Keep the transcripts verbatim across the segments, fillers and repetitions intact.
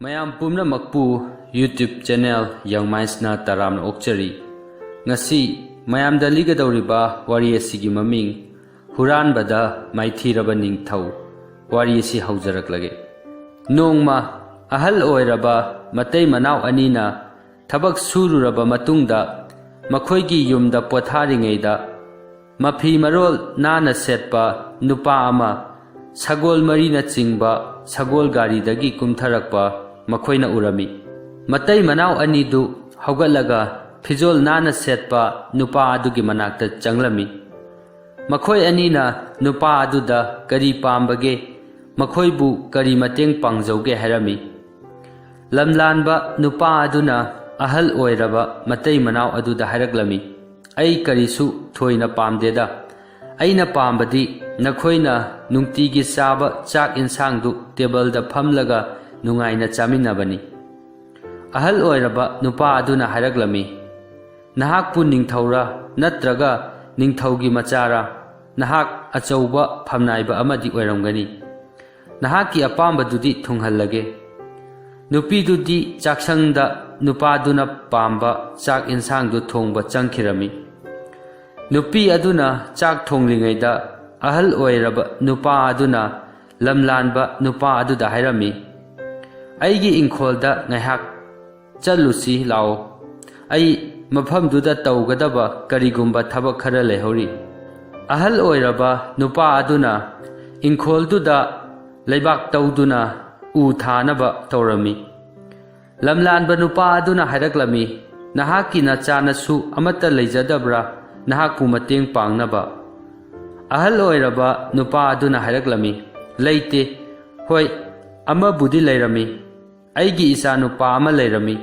ꯃꯌꯥꯝ ꯄꯨꯝꯅꯃꯛꯄꯨ YouTube channel Young Mindsꯅ ꯇꯔꯥꯝꯅ ꯑꯣꯛꯆꯔꯤ꯫ ꯉꯁꯤ ꯃꯌꯥꯝꯗ ꯂꯤꯒꯗꯧꯔꯤꯕ ꯋꯥꯔꯤ ꯑꯁꯤꯒꯤ ꯃꯃꯤꯡ ꯍꯨꯔꯥꯟꯕꯗ ꯃꯥꯏꯊꯤꯔꯕ ꯅꯤꯡꯊꯧ꯫ ꯋꯥꯔꯤ ꯑꯁꯤ ꯍꯧꯖꯔꯛꯂꯒꯦ꯫ ꯅꯣꯡꯃ ꯑꯍꯜ ꯑꯣꯏꯔꯕ ꯃꯇꯩ ꯃꯅꯥꯎ ꯑꯅꯤꯅ ꯊꯕꯛ ꯁꯨꯔꯨꯔꯕ ꯃꯇꯨꯡꯗ ꯃꯈꯣꯏꯒꯤ ꯌꯨꯝꯗ ꯄꯣꯊꯥꯔꯤꯉꯩꯗ ꯃꯐꯤ ꯃꯔꯣꯜ ꯅꯥꯟꯅ ꯁꯦꯠꯄ ꯅꯨꯄꯥ ꯑꯃ ꯁꯒꯣꯜ ꯃꯔꯤꯅꯆꯤꯡꯕ ꯁꯒꯣꯜ ꯒꯥꯔꯤꯗꯒꯤ ꯀꯨꯝꯊꯔꯛꯄ ꯃꯈꯣꯏꯅ ꯎꯔꯝꯃꯤ꯫ ꯃꯇꯩ ꯃꯅꯥꯎ ꯑꯅꯤꯗꯨ ꯍꯧꯒꯠꯂꯒ ꯐꯤꯖꯣꯜ ꯅꯥꯟꯅ ꯁꯦꯠꯄ ꯅꯨꯄꯥ ꯑꯗꯨꯒꯤ ꯃꯅꯥꯛꯇ ꯆꯪꯂꯝꯃꯤ꯫ ꯃꯈꯣꯏ ꯑꯅꯤꯅ ꯅꯨꯄꯥ ꯑꯗꯨꯗ ꯀꯔꯤ ꯄꯥꯝꯕꯒꯦ, ꯃꯈꯣꯏꯕꯨ ꯀꯔꯤ ꯃꯇꯦꯡ ꯄꯥꯡꯖꯧꯒꯦ ꯍꯥꯏꯔꯝꯃꯤ꯫ ꯂꯝꯂꯥꯟꯕ ꯅꯨꯄꯥ ꯑꯗꯨꯅ ꯑꯍꯜ ꯑꯣꯏꯔꯕ ꯃꯇꯩ ꯃꯅꯥꯎ ꯑꯗꯨꯗ ꯍꯥꯏꯔꯛꯂꯝꯃꯤ, "ꯑꯩ ꯀꯔꯤꯁꯨ ꯊꯣꯏꯅ ꯄꯥꯝꯗꯦꯗ꯫ ꯑꯩꯅ ꯄꯥꯝꯕꯗꯤ ꯅꯈꯣꯏꯅ ꯅꯨꯡꯇꯤꯒꯤ ꯆꯥꯕ ꯆꯥꯛ ꯏꯟꯁꯥꯡꯗꯨ ꯇꯦꯕꯜꯗ ꯐꯝꯂꯒ ꯅꯨꯡꯉꯥꯏꯅ ꯆꯥꯃꯤꯟꯅꯕꯅꯤ꯫" ꯑꯍꯜ ꯑꯣꯏꯔꯕ ꯅꯨꯄꯥ ꯑꯗꯨꯅ ꯍꯥꯏꯔꯛꯂꯝꯃꯤ, "ꯅꯍꯥꯛꯄꯨ ꯅꯤꯡꯊꯧꯔ ꯅꯠꯇ꯭ꯔꯒ ꯅꯤꯡꯊꯧꯒꯤ ꯃꯆꯥꯔ? ꯅꯍꯥꯛ ꯑꯆꯧꯕ ꯐꯝꯅꯥꯏꯕ ꯑꯃꯗꯤ ꯑꯣꯏꯔꯝꯒꯅꯤ꯫ ꯅꯍꯥꯛꯀꯤ ꯑꯄꯥꯝꯕꯗꯨꯗꯤ ꯊꯨꯡꯍꯜꯂꯒꯦ꯫" ꯅꯨꯄꯤꯗꯨꯗꯤ ꯆꯥꯛꯁꯪꯗ ꯅꯨꯄꯥꯗꯨꯅ ꯄꯥꯝꯕ ꯆꯥꯛ ꯏꯟꯁꯥꯡꯗꯨ ꯊꯣꯡꯕ ꯆꯪꯈꯤꯔꯝꯃꯤ꯫ ꯅꯨꯄꯤ ꯑꯗꯨꯅ ꯆꯥꯛ ꯊꯣꯡꯂꯤꯉꯩꯗ ꯑꯍꯜ ꯑꯣꯏꯔꯕ ꯅꯨꯄꯥ ꯑꯗꯨꯅ ꯂꯝꯂꯥꯟꯕ ꯅꯨꯄꯥ ꯑꯗꯨꯗ ꯍꯥꯏꯔꯝꯃꯤ, "ꯑꯩꯒꯤ ꯏꯪꯈꯣꯜꯗ ꯉꯥꯏꯍꯥꯛ ꯆꯠꯂꯨꯁꯤ ꯂꯥꯛꯑꯣ꯫ ꯑꯩ ꯃꯐꯝꯗꯨꯗ ꯇꯧꯒꯗꯕ ꯀꯔꯤꯒꯨꯝꯕ ꯊꯕꯛ ꯈꯔ ꯂꯩꯍꯧꯔꯤ꯫" ꯑꯍꯜ ꯑꯣꯏꯔꯕ ꯅꯨꯄꯥ ꯑꯗꯨꯅ ꯏꯪꯈꯣꯜꯗꯨꯗ ꯂꯩꯕꯥꯛ ꯇꯧꯗꯨꯅ ꯎ ꯊꯥꯅꯕ ꯇꯧꯔꯝꯃꯤ꯫ ꯂꯝꯂꯥꯟꯕ ꯅꯨꯄꯥ ꯑꯗꯨꯅ ꯍꯥꯏꯔꯛꯂꯝꯃꯤ, "ꯅꯍꯥꯛꯀꯤ ꯅꯆꯥꯅꯁꯨ ꯑꯃꯠꯇ ꯂꯩꯖꯗꯕ꯭ꯔꯥ ꯅꯍꯥꯛꯄꯨ ꯃꯇꯦꯡ ꯄꯥꯡꯅꯕ?" ꯑꯍꯜ ꯑꯣꯏꯔꯕ ꯅꯨꯄꯥ ꯑꯗꯨꯅ ꯍꯥꯏꯔꯛꯂꯝꯃꯤ, "ꯂꯩꯇꯦ꯫ ꯍꯣꯏ, ꯑꯃꯕꯨꯗꯤ ꯂꯩꯔꯝꯃꯤ꯫ ꯑꯩꯒꯤ ꯏꯆꯥꯅꯨꯄꯥ ꯑꯃ ꯂꯩꯔꯝꯃꯤ꯫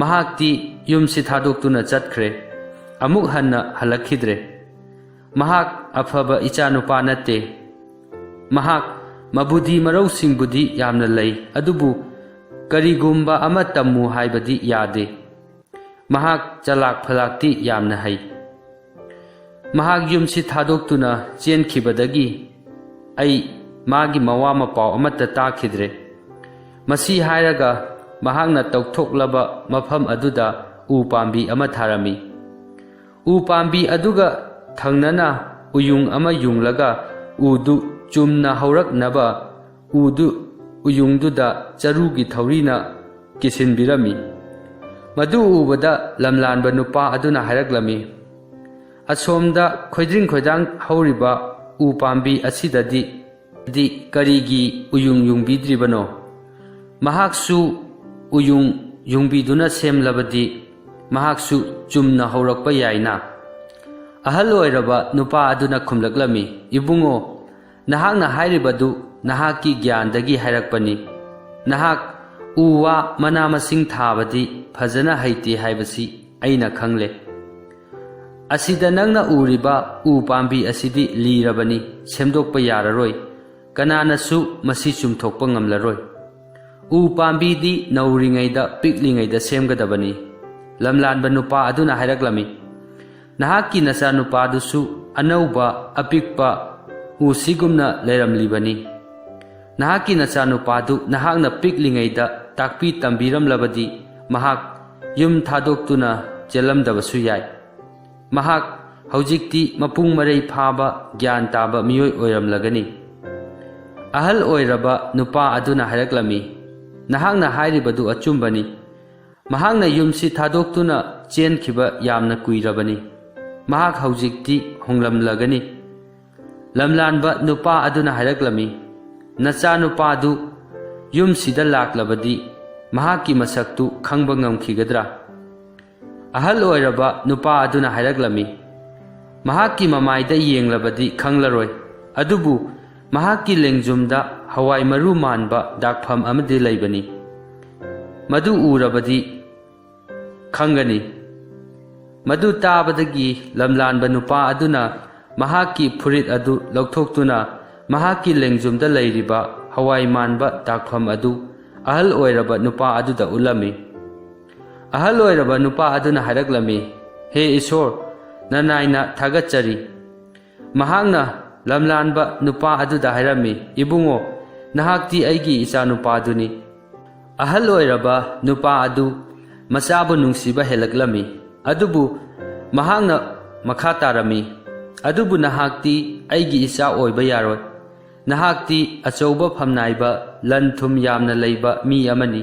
ꯃꯍꯥꯛꯇꯤ ꯌꯨꯝꯁꯤ ꯊꯥꯗꯣꯛꯇꯨꯅ ꯆꯠꯈ꯭ꯔꯦ꯫ ꯑꯃꯨꯛ ꯍꯟꯅ ꯍꯜꯂꯛꯈꯤꯗ꯭ꯔꯦ꯫ ꯃꯍꯥꯛ ꯑꯐꯕ ꯏꯆꯥꯅꯨꯄꯥ ꯅꯠꯇꯦ꯫ ꯃꯍꯥꯛ ꯃꯕꯨꯗꯤ ꯃꯔꯧꯁꯤꯡꯕꯨꯗꯤ ꯌꯥꯝꯅ ꯂꯩ, ꯑꯗꯨꯕꯨ ꯀꯔꯤꯒꯨꯝꯕ ꯑꯃ ꯇꯝꯃꯨ ꯍꯥꯏꯕꯗꯤ ꯌꯥꯗꯦ꯫ ꯃꯍꯥꯛ ꯆꯂꯥꯛ ꯐꯂꯥꯛꯇꯤ ꯌꯥꯝꯅ ꯍꯩ꯫ ꯃꯍꯥꯛ ꯌꯨꯝꯁꯤ ꯊꯥꯗꯣꯛꯇꯨꯅ ꯆꯦꯟꯈꯤꯕꯗꯒꯤ ꯑꯩ ꯃꯥꯒꯤ ꯃꯋꯥ ꯃꯄꯥꯎ ꯑꯃꯠꯇ ꯇꯥꯈꯤꯗ꯭ꯔꯦ꯫ ꯃꯁꯤ ꯍꯥꯏꯔꯒ ꯃꯍꯥꯛꯅ ꯇꯧꯊꯣꯛꯂꯕ ꯃꯐꯝ ꯑꯗꯨꯗ ꯎ ꯄꯥꯝꯕꯤ ꯑꯃ ꯊꯥꯔꯝꯃꯤ꯫ ꯎ ꯄꯥꯝꯕꯤ ꯑꯗꯨꯒ ꯊꯪꯅꯅ ꯎꯌꯨꯡ ꯑꯃ ꯌꯨꯡꯂꯒ ꯎꯗꯨ ꯆꯨꯝꯅ ꯍꯧꯔꯛꯅꯕ ꯎꯗꯨ, ꯎꯌꯨꯡꯗꯨꯗ ꯆꯔꯨꯒꯤ ꯊꯧꯔꯤꯅ ꯀꯤꯁꯤꯟꯕꯤꯔꯝꯃꯤ꯫ ꯃꯗꯨ ꯎꯕꯗ ꯂꯝꯂꯥꯟꯕ ꯅꯨꯄꯥ ꯑꯗꯨꯅ ꯍꯥꯏꯔꯛꯂꯝꯃꯤ, "ꯑꯁꯣꯝꯗ ꯈꯣꯏꯗ꯭ꯔꯤꯡ ꯈꯣꯏꯗꯥꯡ ꯍꯧꯔꯤꯕ ꯎ ꯄꯥꯝꯕꯤ ꯑꯁꯤꯗꯗꯤ ꯗꯤ ꯀꯔꯤꯒꯤ ꯎꯌꯨꯡ ꯌꯨꯡꯕꯤꯗ꯭ꯔꯤꯕꯅꯣ? ꯃꯍꯥꯛꯁꯨ ꯎꯌꯨꯡ ꯌꯨꯡꯕꯤꯗꯨꯅ ꯁꯦꯝꯂꯕꯗꯤ ꯃꯍꯥꯛꯁꯨ ꯆꯨꯝꯅ ꯍꯧꯔꯛꯄ ꯌꯥꯏꯅ?" ꯑꯍꯜ ꯑꯣꯏꯔꯕ ꯅꯨꯄꯥ ꯑꯗꯨꯅ ꯈꯨꯝꯂꯛꯂꯝꯃꯤ, "ꯏꯕꯨꯡꯉꯣ, ꯅꯍꯥꯛꯅ ꯍꯥꯏꯔꯤꯕꯗꯨ ꯅꯍꯥꯛꯀꯤ ꯒ꯭ꯌꯥꯟꯗꯒꯤ ꯍꯥꯏꯔꯛꯄꯅꯤ꯫ ꯅꯍꯥꯛ ꯎ ꯋꯥ ꯃꯅꯥ ꯃꯁꯤꯡ ꯊꯥꯕꯗꯤ ꯐꯖꯅ ꯍꯩꯇꯦ ꯍꯥꯏꯕꯁꯤ ꯑꯩꯅ ꯈꯪꯂꯦ꯫ ꯑꯁꯤꯗ ꯅꯪꯅ ꯎꯔꯤꯕ ꯎ ꯄꯥꯝꯕꯤ ꯑꯁꯤꯗꯤ ꯂꯤꯔꯕꯅꯤ, ꯁꯦꯝꯗꯣꯛꯄ ꯌꯥꯔꯔꯣꯏ꯫ ꯀꯅꯥꯅꯁꯨ ꯃꯁꯤ ꯆꯨꯝꯊꯣꯛꯄ ꯉꯝꯂꯔꯣꯏ꯫ ꯎ ꯄꯥꯝꯕꯤꯗꯤ ꯅꯧꯔꯤꯉꯩꯗ, ꯄꯤꯛꯂꯤꯉꯩꯗ ꯁꯦꯝꯒꯗꯕꯅꯤ꯫" ꯂꯝꯂꯥꯟꯕ ꯅꯨꯄꯥ ꯑꯗꯨꯅ ꯍꯥꯏꯔꯛꯂꯝꯃꯤ, "ꯅꯍꯥꯛꯀꯤ ꯅꯆꯥꯅꯨꯄꯥꯗꯨꯁꯨ ꯑꯅꯧꯕ, ꯑꯄꯤꯛꯄ ꯎꯁꯤꯒꯨꯝꯅ ꯂꯩꯔꯝꯂꯤꯕꯅꯤ꯫ ꯅꯍꯥꯛꯀꯤ ꯅꯆꯥꯅꯨꯄꯥꯗꯨ ꯅꯍꯥꯛꯅ ꯄꯤꯛꯂꯤꯉꯩꯗ ꯇꯥꯛꯄꯤ ꯇꯝꯕꯤꯔꯝꯂꯕꯗꯤ ꯃꯍꯥꯛ ꯌꯨꯝ ꯊꯥꯗꯣꯛꯇꯨꯅ ꯆꯦꯜꯂꯝꯗꯕꯁꯨ ꯌꯥꯏ꯫ ꯃꯍꯥꯛ ꯍꯧꯖꯤꯛꯇꯤ ꯃꯄꯨꯡ ꯃꯔꯩ ꯐꯥꯕ, ꯒ꯭ꯌꯥꯟ ꯇꯥꯕ ꯃꯤꯑꯣꯏ ꯑꯣꯏꯔꯝꯂꯒꯅꯤ꯫" ꯑꯍꯜ ꯑꯣꯏꯔꯕ ꯅꯨꯄꯥ ꯑꯗꯨꯅ ꯍꯥꯏꯔꯛꯂꯝꯃꯤ, "ꯅꯍꯥꯛꯅ ꯍꯥꯏꯔꯤꯕꯗꯨ ꯑꯆꯨꯝꯕꯅꯤ꯫ ꯃꯍꯥꯛꯅ ꯌꯨꯝꯁꯤ ꯊꯥꯗꯣꯛꯇꯨꯅ ꯆꯦꯟꯈꯤꯕ ꯌꯥꯝꯅ ꯀꯨꯏꯔꯕꯅꯤ꯫ ꯃꯍꯥꯛ ꯍꯧꯖꯤꯛꯇꯤ ꯍꯣꯡꯂꯝꯂꯒꯅꯤ꯫" ꯂꯝꯂꯥꯟꯕ ꯅꯨꯄꯥ ꯑꯗꯨꯅ ꯍꯥꯏꯔꯛꯂꯝꯃꯤ, "ꯅꯆꯥꯅꯨꯄꯥꯗꯨ ꯌꯨꯝꯁꯤꯗ ꯂꯥꯛꯂꯕꯗꯤ ꯃꯍꯥꯛꯀꯤ ꯃꯁꯛꯇꯨ ꯈꯪꯕ ꯉꯝꯈꯤꯒꯗ꯭ꯔꯥ?" ꯑꯍꯜ ꯑꯣꯏꯔꯕ ꯅꯨꯄꯥ ꯑꯗꯨꯅ ꯍꯥꯏꯔꯛꯂꯝꯃꯤ, "ꯃꯍꯥꯛꯀꯤ ꯃꯃꯥꯏꯗ ꯌꯦꯡꯂꯕꯗꯤ ꯈꯪꯂꯔꯣꯏ, ꯑꯗꯨꯕꯨ ꯃꯍꯥꯛꯀꯤ ꯂꯦꯡꯖꯨꯝꯗ ꯍꯋꯥꯏ ꯃꯔꯨ ꯃꯥꯟꯕ ꯗꯥꯛꯐꯝ ꯑꯃꯗꯤ ꯂꯩꯕꯅꯤ꯫ ꯃꯗꯨ ꯎꯔꯕꯗꯤ ꯈꯪꯒꯅꯤ꯫" ꯃꯗꯨ ꯇꯥꯕꯗꯒꯤ ꯂꯝꯂꯥꯟꯕ ꯅꯨꯄꯥ ꯑꯗꯨꯅ ꯃꯍꯥꯛꯀꯤ ꯐꯨꯔꯤꯠ ꯑꯗꯨ ꯂꯧꯊꯣꯛꯇꯨꯅ ꯃꯍꯥꯛꯀꯤ ꯂꯦꯡꯖꯨꯝꯗ ꯂꯩꯔꯤꯕ ꯍꯋꯥꯏ ꯃꯥꯟꯕ ꯗꯥꯛꯐꯝ ꯑꯗꯨ ꯑꯍꯜ ꯑꯣꯏꯔꯕ ꯅꯨꯄꯥ ꯑꯗꯨꯗ ꯎꯠꯂꯝꯃꯤ꯫ ꯑꯍꯜ ꯑꯣꯏꯔꯕ ꯅꯨꯄꯥ ꯑꯗꯨꯅ ꯍꯥꯏꯔꯛꯂꯝꯃꯤ, "ꯍꯦ ꯏꯁꯣꯔ, ꯅꯅꯥꯏꯅ ꯊꯥꯒꯠꯆꯔꯤ꯫" ꯃꯍꯥꯛꯅ ꯂꯝꯂꯥꯟꯕ ꯅꯨꯄꯥ ꯑꯗꯨꯗ ꯍꯥꯏꯔꯝꯃꯤ, "ꯏꯕꯨꯡꯉꯣ, ꯅꯍꯥꯛꯇꯤ ꯑꯩꯒꯤ ꯏꯆꯥꯅꯨꯄꯥꯗꯨꯅꯤ꯫ ꯑꯍꯜ ꯑꯣꯏꯔꯕ ꯅꯨꯄꯥ ꯑꯗꯨ ꯃꯆꯥꯕꯨ ꯅꯨꯡꯁꯤꯕ ꯍꯦꯜꯂꯛꯂꯝꯃꯤ꯫ ꯑꯗꯨꯕꯨ ꯃꯍꯥꯛꯅ ꯃꯈꯥ ꯇꯥꯔꯝꯃꯤ, "ꯑꯗꯨꯕꯨ ꯅꯍꯥꯛꯇꯤ ꯑꯩꯒꯤ ꯏꯆꯥ ꯑꯣꯏꯕ ꯌꯥꯔꯣꯏ꯫ ꯅꯍꯥꯛꯇꯤ ꯑꯆꯧꯕ ꯐꯝꯅꯥꯏꯕ, ꯂꯟ ꯊꯨꯝ ꯌꯥꯝꯅ ꯂꯩꯕ ꯃꯤ ꯑꯃꯅꯤ꯫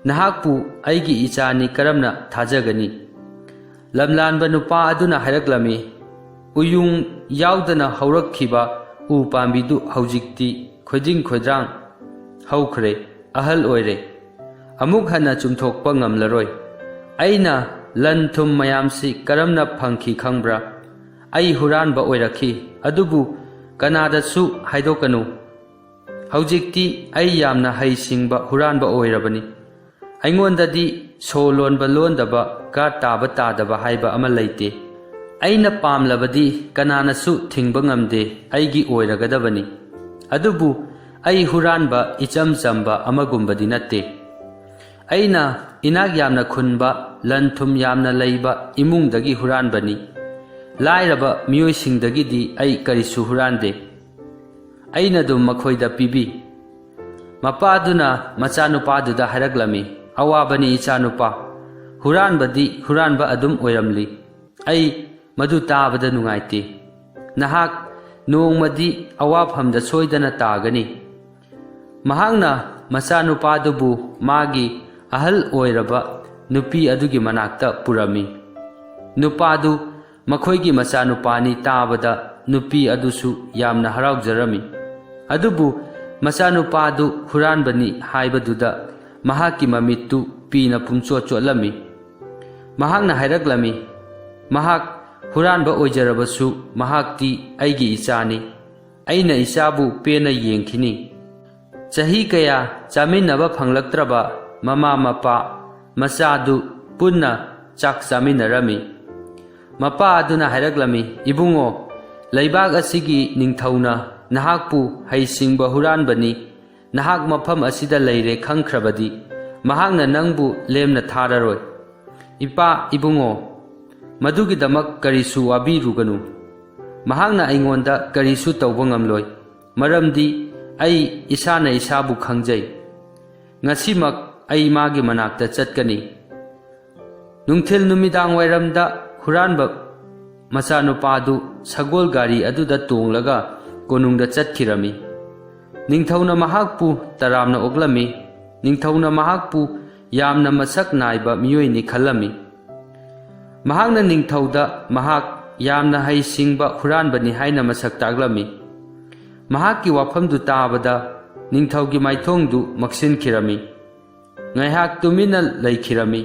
ꯅꯍꯥꯛꯄꯨ ꯑꯩꯒꯤ ꯏꯆꯥꯅꯤ ꯀꯔꯝꯅ ꯊꯥꯖꯒꯅꯤ?" ꯂꯝꯂꯥꯟꯕ ꯅꯨꯄꯥ ꯑꯗꯨꯅ ꯍꯥꯏꯔꯛꯂꯝꯃꯤ, "ꯎꯌꯨꯡ ꯌꯥꯎꯗꯅ ꯍꯧꯔꯛꯈꯤꯕ ꯎ ꯄꯥꯝꯕꯤꯗꯨ ꯍꯧꯖꯤꯛꯇꯤ ꯈꯣꯏꯗꯤꯡ ꯈꯣꯏꯗ꯭ꯔꯥꯡ ꯍꯧꯈ꯭ꯔꯦ, ꯑꯍꯜ ꯑꯣꯏꯔꯦ꯫ ꯑꯃꯨꯛ ꯍꯟꯅ ꯆꯨꯝꯊꯣꯛꯄ ꯉꯝꯂꯔꯣꯏ꯫ ꯑꯩꯅ ꯂꯟ ꯊꯨꯝ ꯃꯌꯥꯝꯁꯤ ꯀꯔꯝꯅ ꯐꯪꯈꯤ ꯈꯪꯕ꯭ꯔꯥ? ꯑꯩ ꯍꯨꯔꯥꯟꯕ ꯑꯣꯏꯔꯛꯈꯤ, ꯑꯗꯨꯕꯨ ꯀꯅꯥꯗꯁꯨ ꯍꯥꯏꯗꯣꯛꯀꯅꯨ꯫ ꯍꯧꯖꯤꯛꯇꯤ ꯑꯩ ꯌꯥꯝꯅ ꯍꯩꯁꯤꯡꯕ ꯍꯨꯔꯥꯟꯕ ꯑꯣꯏꯔꯕꯅꯤ꯫ ꯑꯩꯉꯣꯟꯗꯗꯤ ꯁꯣ ꯂꯣꯟꯕ ꯂꯣꯟꯗꯕ, ꯒꯥ ꯇꯥꯕ ꯇꯥꯗꯕ ꯍꯥꯏꯕ ꯑꯃ ꯂꯩꯇꯦ꯫ ꯑꯩꯅ ꯄꯥꯝꯂꯕꯗꯤ ꯀꯅꯥꯅꯁꯨ ꯊꯤꯡꯕ ꯉꯝꯗꯦ, ꯑꯩꯒꯤ ꯑꯣꯏꯔꯒꯗꯕꯅꯤ꯫ ꯑꯗꯨꯕꯨ ꯑꯩ ꯍꯨꯔꯥꯟꯕ ꯏꯆꯝ ꯆꯝꯕ ꯑꯃꯒꯨꯝꯕꯗꯤ ꯅꯠꯇꯦ꯫ ꯑꯩꯅ ꯏꯅꯥꯛ ꯌꯥꯝꯅ ꯈꯨꯟꯕ, ꯂꯟ ꯊꯨꯝ ꯌꯥꯝꯅ ꯂꯩꯕ ꯏꯃꯨꯡꯗꯒꯤ ꯍꯨꯔꯥꯟꯕꯅꯤ꯫ ꯂꯥꯏꯔꯕ ꯃꯤꯑꯣꯏꯁꯤꯡꯗꯒꯤꯗꯤ ꯑꯩ ꯀꯔꯤꯁꯨ ꯍꯨꯔꯥꯟꯗꯦ꯫ ꯑꯩꯅ ꯑꯗꯨꯝ ꯃꯈꯣꯏꯗ ꯄꯤꯕꯤ꯫" ꯃꯄꯥꯗꯨꯅ ꯃꯆꯥꯅꯨꯄꯥꯗꯨꯗ ꯍꯥꯏꯔꯛꯂꯝꯃꯤ, "ꯑꯋꯥꯕꯅꯤ ꯏꯆꯥꯅꯨꯄꯥ, ꯍꯨꯔꯥꯟꯕꯗꯤ ꯍꯨꯔꯥꯟꯕ ꯑꯗꯨꯝ ꯑꯣꯏꯔꯝꯂꯤ꯫ ꯑꯩ ꯃꯗꯨ ꯇꯥꯕꯗ ꯅꯨꯡꯉꯥꯏꯇꯦ꯫ ꯅꯍꯥꯛ ꯅꯣꯡꯃꯗꯤ ꯑꯋꯥꯐꯝꯗ ꯁꯣꯏꯗꯅ ꯇꯥꯒꯅꯤ꯫" ꯃꯍꯥꯛꯅ ꯃꯆꯥꯅꯨꯄꯥꯗꯨꯕꯨ ꯃꯥꯒꯤ ꯑꯍꯜ ꯑꯣꯏꯔꯕ ꯅꯨꯄꯤ ꯑꯗꯨꯒꯤ ꯃꯅꯥꯛꯇ ꯄꯨꯔꯝꯃꯤ꯫ ꯅꯨꯄꯥꯗꯨ ꯃꯈꯣꯏꯒꯤ ꯃꯆꯥꯅꯨꯄꯥꯅꯤ ꯇꯥꯕꯗ ꯅꯨꯄꯤ ꯑꯗꯨꯁꯨ ꯌꯥꯝꯅ ꯍꯔꯥꯎꯖꯔꯝꯃꯤ꯫ ꯑꯗꯨꯕꯨ ꯃꯆꯥꯅꯨꯄꯥꯗꯨ ꯍꯨꯔꯥꯟꯕꯅꯤ ꯍꯥꯏꯕꯗꯨꯗ ꯃꯍꯥꯛꯀꯤ ꯃꯃꯤꯠꯇꯨ ꯄꯤꯅ ꯄꯨꯡꯆꯣꯠ ꯆꯣꯠꯂꯝꯃꯤ꯫ ꯃꯍꯥꯛꯅ ꯍꯥꯏꯔꯛꯂꯝꯃꯤ, "ꯃꯍꯥꯛ ꯍꯨꯔꯥꯟꯕ ꯑꯣꯏꯖꯔꯕꯁꯨ ꯃꯍꯥꯛꯇꯤ ꯑꯩꯒꯤ ꯏꯆꯥꯅꯤ꯫ ꯑꯩꯅ ꯏꯆꯥꯕꯨ ꯄꯦꯟꯅ ꯌꯦꯡꯈꯤꯅꯤ꯫" ꯆꯍꯤ ꯀꯌꯥ ꯆꯥꯃꯤꯟꯅꯕ ꯐꯪꯂꯛꯇ꯭ꯔꯕ ꯃꯃꯥ ꯃꯄꯥ ꯃꯆꯥꯗꯨ ꯄꯨꯟꯅ ꯆꯥꯛ ꯆꯥꯃꯤꯟꯅꯔꯝꯃꯤ꯫ ꯃꯄꯥ ꯑꯗꯨꯅ ꯍꯥꯏꯔꯛꯂꯝꯃꯤ, "ꯏꯕꯨꯡꯉꯣ, ꯂꯩꯕꯥꯛ ꯑꯁꯤꯒꯤ ꯅꯤꯡꯊꯧꯅ ꯅꯍꯥꯛꯄꯨ ꯍꯩꯁꯤꯡꯕ ꯍꯨꯔꯥꯟꯕꯅꯤ, ꯅꯍꯥꯛ ꯃꯐꯝ ꯑꯁꯤꯗ ꯂꯩꯔꯦ ꯈꯪꯈ꯭ꯔꯕꯗꯤ ꯃꯍꯥꯛꯅ ꯅꯪꯕꯨ ꯂꯦꯝꯅ ꯊꯥꯔꯔꯣꯏ꯫ ꯏꯄꯥ, ꯏꯕꯨꯡꯉꯣ, ꯃꯗꯨꯒꯤꯗꯃꯛ ꯀꯔꯤꯁꯨ ꯋꯥꯕꯤꯔꯨꯒꯅꯨ꯫ ꯃꯍꯥꯛꯅ ꯑꯩꯉꯣꯟꯗ ꯀꯔꯤꯁꯨ ꯇꯧꯕ ꯉꯝꯂꯣꯏ, ꯃꯔꯝꯗꯤ ꯑꯩ ꯏꯁꯥꯅ ꯏꯁꯥꯕꯨ ꯈꯪꯖꯩ꯫" ꯉꯁꯤꯃꯛ ꯑꯩ ꯃꯥꯒꯤ ꯃꯅꯥꯛꯇ ꯆꯠꯀꯅꯤ꯫ ꯅꯨꯡꯊꯤꯜ ꯅꯨꯃꯤꯗꯥꯡ ꯋꯥꯏꯔꯝꯗ ꯍꯨꯔꯥꯟꯕ ꯃꯆꯥꯅꯨꯄꯥꯗꯨ ꯁꯒꯣꯜ ꯒꯥꯔꯤ ꯑꯗꯨꯗ ꯇꯣꯡꯂꯒ ꯀꯣꯅꯨꯡꯗ ꯆꯠꯈꯤꯔꯝꯃꯤ꯫ ꯅꯤꯡꯊꯧꯅ ꯃꯍꯥꯛꯄꯨ ꯇꯔꯥꯝꯅ ꯑꯣꯛꯂꯝꯃꯤ꯫ ꯅꯤꯡꯊꯧꯅ ꯃꯍꯥꯛꯄꯨ ꯌꯥꯝꯅ ꯃꯁꯛ ꯅꯥꯏꯕ ꯃꯤꯑꯣꯏꯅꯤ ꯈꯜꯂꯝꯃꯤ꯫ ꯃꯍꯥꯛꯅ ꯅꯤꯡꯊꯧꯗ ꯃꯍꯥꯛ ꯌꯥꯝꯅ ꯍꯩꯁꯤꯡꯕ ꯍꯨꯔꯥꯟꯕꯅꯤ ꯍꯥꯏꯅ ꯃꯁꯛ ꯇꯥꯛꯂꯝꯃꯤ꯫ ꯃꯍꯥꯛꯀꯤ ꯋꯥꯐꯝꯗꯨ ꯇꯥꯕꯗ ꯅꯤꯡꯊꯧꯒꯤ ꯃꯥꯏꯊꯣꯡꯗꯨ ꯃꯛꯁꯤꯟꯈꯤꯔꯝꯃꯤ꯫ ꯉꯥꯏꯍꯥꯛ ꯇꯨꯃꯤꯟꯅ ꯂꯩꯈꯤꯔꯝꯃꯤ꯫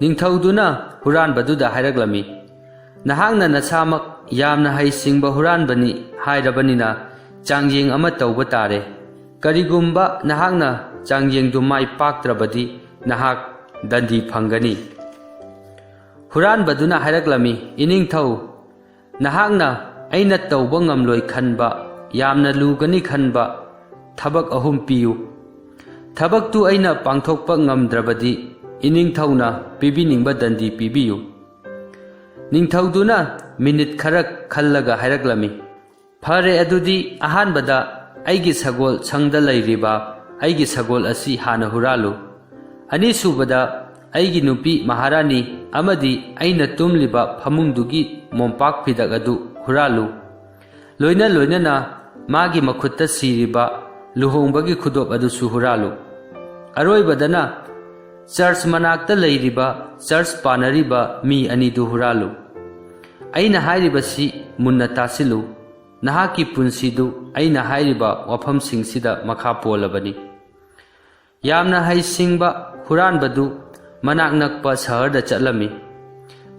ꯅꯤꯡꯊꯧꯗꯨꯅ ꯍꯨꯔꯥꯟꯕꯗꯨꯗ ꯍꯥꯏꯔꯛꯂꯝꯃꯤ, "ꯅꯍꯥꯛꯅ ꯅꯁꯥꯃꯛ ꯌꯥꯝꯅ ꯍꯩꯁꯤꯡꯕ ꯍꯨꯔꯥꯟꯕꯅꯤ ꯍꯥꯏꯔꯕꯅꯤꯅ ꯆꯥꯡꯌꯦꯡ ꯑꯃ ꯇꯧꯕ ꯇꯥꯔꯦ꯫ ꯀꯔꯤꯒꯨꯝꯕ ꯅꯍꯥꯛꯅ ꯆꯥꯡꯌꯦꯡꯗꯨ ꯃꯥꯏ ꯄꯥꯛꯇ꯭ꯔꯕꯗꯤ ꯅꯍꯥꯛ ꯗꯟꯗꯤ ꯐꯪꯒꯅꯤ꯫" ꯍꯨꯔꯥꯟꯕꯗꯨꯅ ꯍꯥꯏꯔꯛꯂꯝꯃꯤ, "ꯏꯅꯤꯡꯊꯧ, ꯅꯍꯥꯛꯅ ꯑꯩꯅ ꯇꯧꯕ ꯉꯝꯂꯣꯏ ꯈꯟꯕ, ꯌꯥꯝꯅ ꯂꯨꯒꯅꯤ ꯈꯟꯕ ꯊꯕꯛ ꯑꯍꯨꯝ ꯄꯤꯌꯨ꯫ ꯊꯕꯛꯇꯨ ꯑꯩꯅ ꯄꯥꯡꯊꯣꯛꯄ ꯉꯝꯗ꯭ꯔꯕꯗꯤ ꯏꯅꯤꯡꯊꯧꯅ ꯄꯤꯕꯤꯅꯤꯡꯕ ꯗꯟꯗꯤ ꯄꯤꯕꯤꯌꯨ꯫" ꯅꯤꯡꯊꯧꯗꯨꯅ ꯃꯤꯅꯤꯠ ꯈꯔ ꯈꯜꯂꯒ ꯍꯥꯏꯔꯛꯂꯝꯃꯤ, "ꯐꯔꯦ, ꯑꯗꯨꯗꯤ ꯑꯍꯥꯟꯕꯗ ꯑꯩꯒꯤ ꯁꯒꯣꯜ ꯁꯪꯗ ꯂꯩꯔꯤꯕ ꯑꯩꯒꯤ ꯁꯒꯣꯜ ꯑꯁꯤ ꯍꯥꯟꯅ ꯍꯨꯔꯥꯜꯂꯨ꯫ ꯑꯅꯤꯁꯨꯕꯗ ꯑꯩꯒꯤ ꯅꯨꯄꯤ ꯃꯍꯥꯔꯥꯅꯤ ꯑꯃꯗꯤ ꯑꯩꯅ ꯇꯨꯝꯂꯤꯕ ꯐꯃꯨꯡꯗꯨꯒꯤ ꯃꯣꯝꯄꯥꯛ ꯐꯤꯗꯛ ꯑꯗꯨ ꯍꯨꯔꯥꯜꯂꯨ꯫ ꯂꯣꯏꯅ ꯂꯣꯏꯅꯅ ꯃꯥꯒꯤ ꯃꯈꯨꯠꯇ ꯁꯤꯔꯤꯕ ꯂꯨꯍꯣꯡꯕꯒꯤ ꯈꯨꯗꯣꯞ ꯑꯗꯨꯁꯨ ꯍꯨꯔꯥꯜꯂꯨ꯫ ꯑꯔꯣꯏꯕꯗꯅ ꯆꯔꯆ ꯃꯅꯥꯛꯇ ꯂꯩꯔꯤꯕ ꯆꯔꯆ ꯄꯥꯟꯅꯔꯤꯕ ꯃꯤ ꯑꯅꯤꯗꯨ ꯍꯨꯔꯥꯜꯂꯨ꯫ ꯑꯩꯅ ꯍꯥꯏꯔꯤꯕꯁꯤ ꯃꯨꯟꯅ ꯇꯥꯁꯤꯜꯂꯨ꯫ ꯅꯍꯥꯛꯀꯤ ꯄꯨꯟꯁꯤꯗꯨ ꯑꯩꯅ ꯍꯥꯏꯔꯤꯕ ꯋꯥꯐꯝꯁꯤꯡꯁꯤꯗ ꯃꯈꯥ ꯄꯣꯜꯂꯕꯅꯤ꯫" ꯌꯥꯝꯅ ꯍꯩꯁꯤꯡꯕ ꯍꯨꯔꯥꯟꯕꯗꯨ ꯃꯅꯥꯛ ꯅꯛꯄ ꯁꯍꯔꯗ ꯆꯠꯂꯝꯃꯤ꯫